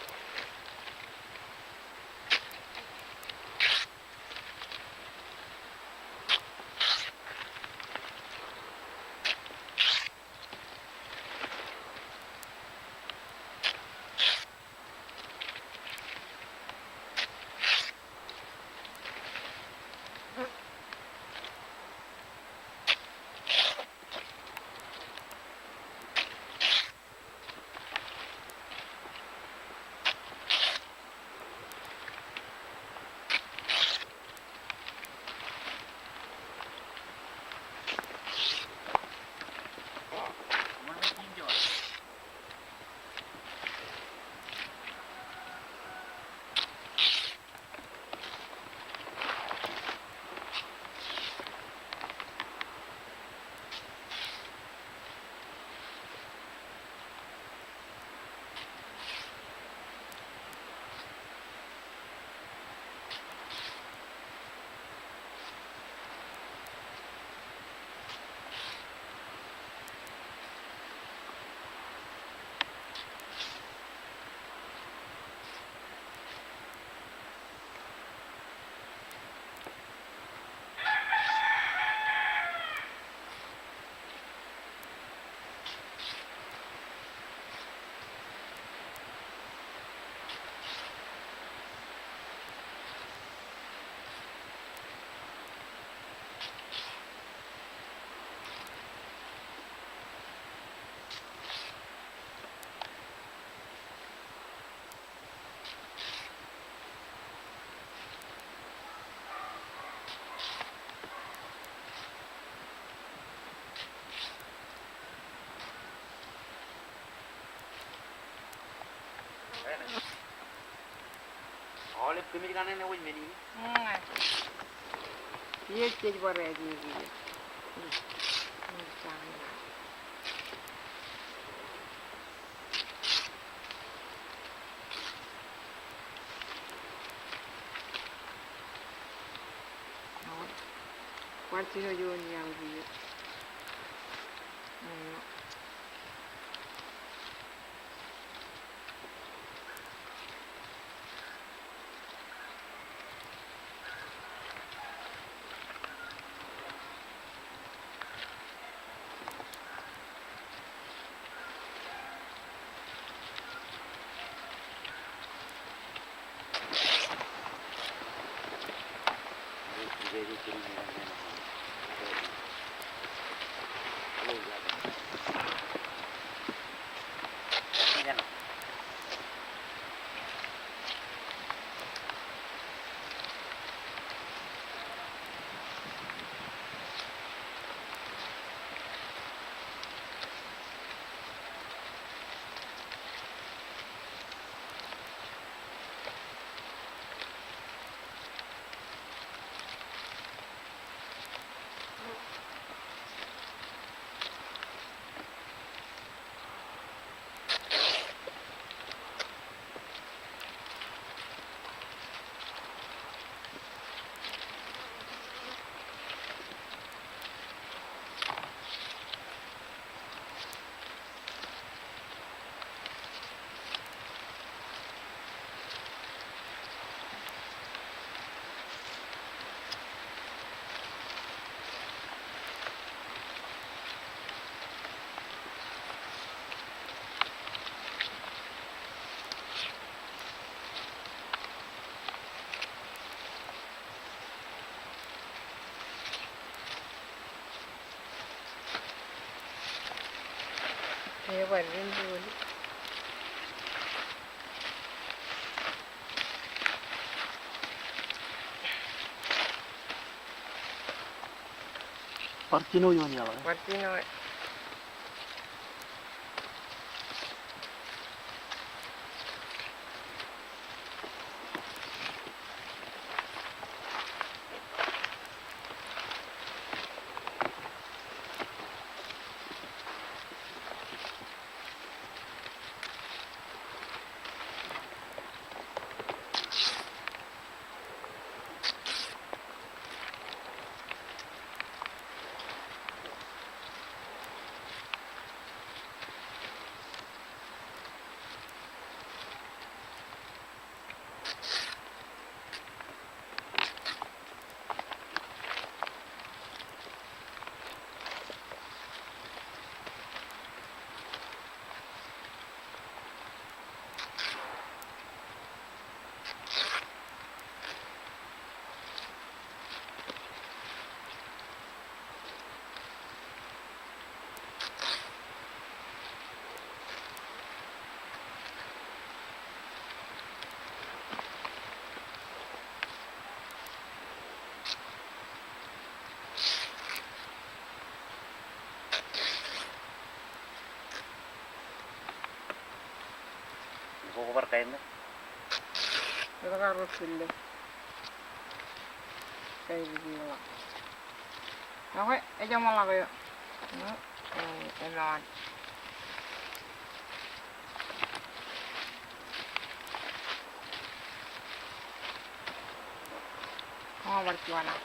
Aolep kōmij kaṇe ṇe wōj men in. Ñe. Iiō jej bar ekiek iiō. Bar jino juon iaḷ kiiō. Eo, bar ren juon. Bar jino juon iaḷ. Bar jino. Ko bar kain ṇe? Bar karuo kile. Kain kile. Ak ejeṃḷọk eo. Eo, eo, eo. Bar juon ak.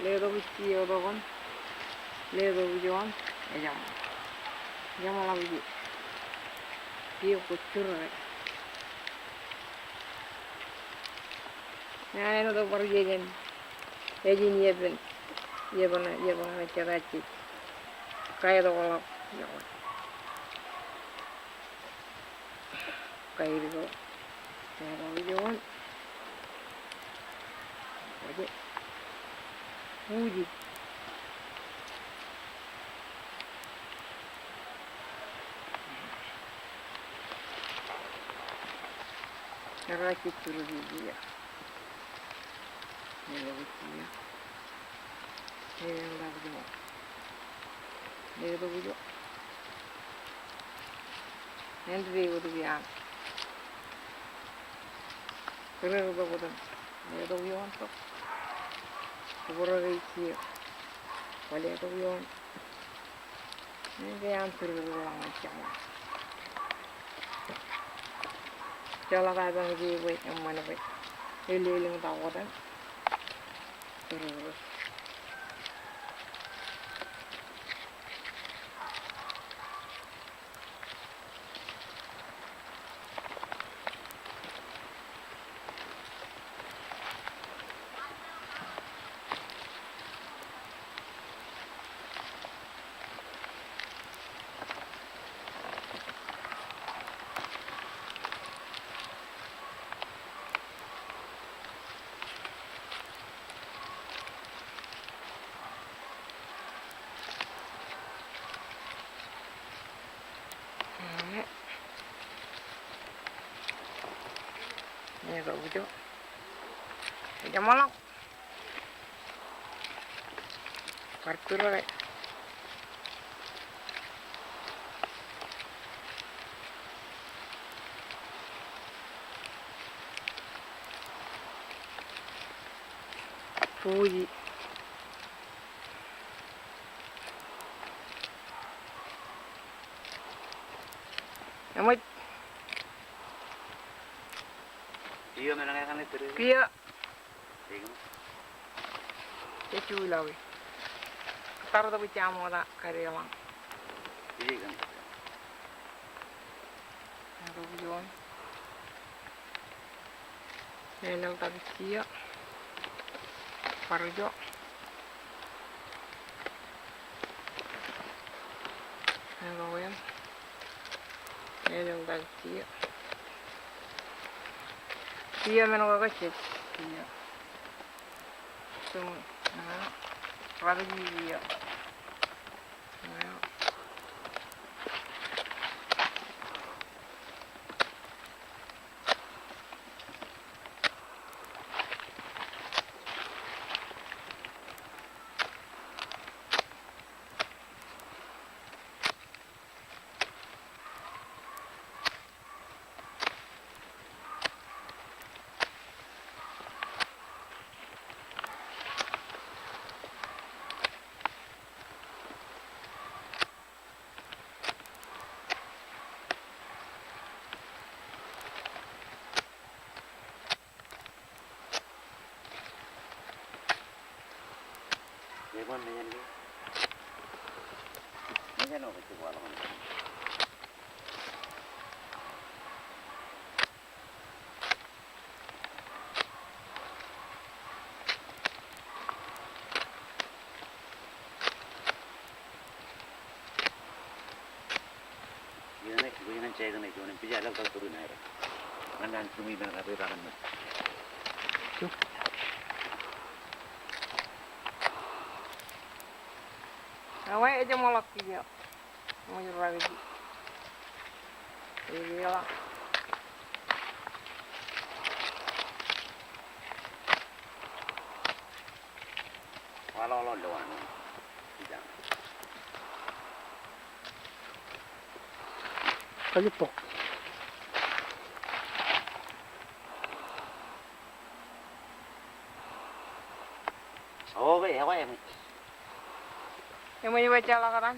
Letok ijji eo tok in. Letok ijo an. Ejeṃḷọk. Ejeṃḷọk ije. Pie kwōj jurō ke. Ña āinwōt bar ijejen. Ej in iepān. Iepān, iepān ñan jete jej. Kaetokḷọk. Iọkwe. Kaer ko. Kaer ko ijo an. Oke. Uji. Errā jejjurōk ijjien. Eo ijjien. Eo ḷọk ijo. Letok ijo. Āindein wōt ke an. Kōrā tok wōt an. Letok ijo an tok. Bōro ke ij kiiō. Kwōle tok ioon. Ñe ke an tūrūrū ḷọk ñan jeṃḷọk. Jeḷā ta eo ej bwe eṃṃan bwe elōñ ta wōt an tūrūrū. Ñe ej kabujo. Ej jeṃḷọk. Bar tūrūrū. Buji. Eṃōj. Kiiō men eo kaṇe tūrūrū. Kiiō. Jej juḷọki. Tar tok ijja ṃokta kade ḷañ. Ej kaṇ. Ej kaṇ. Lelōñ tak kiiō. Bar ijo. Ej kaṇ. Lelōñ tak kiiō. Kiiō men ko ke jej. Kiiō. Tok, ej kaṇ. Bar ijo. Ewe, ej jeṃḷọk kiiō. Eṃōj rọọl eo. Ej jeḷā. Waḷọk ḷọk lowaan. Ija. Kajjitōk. Okay, eṃōj. Eṃōj bwe jeḷā kōtaan.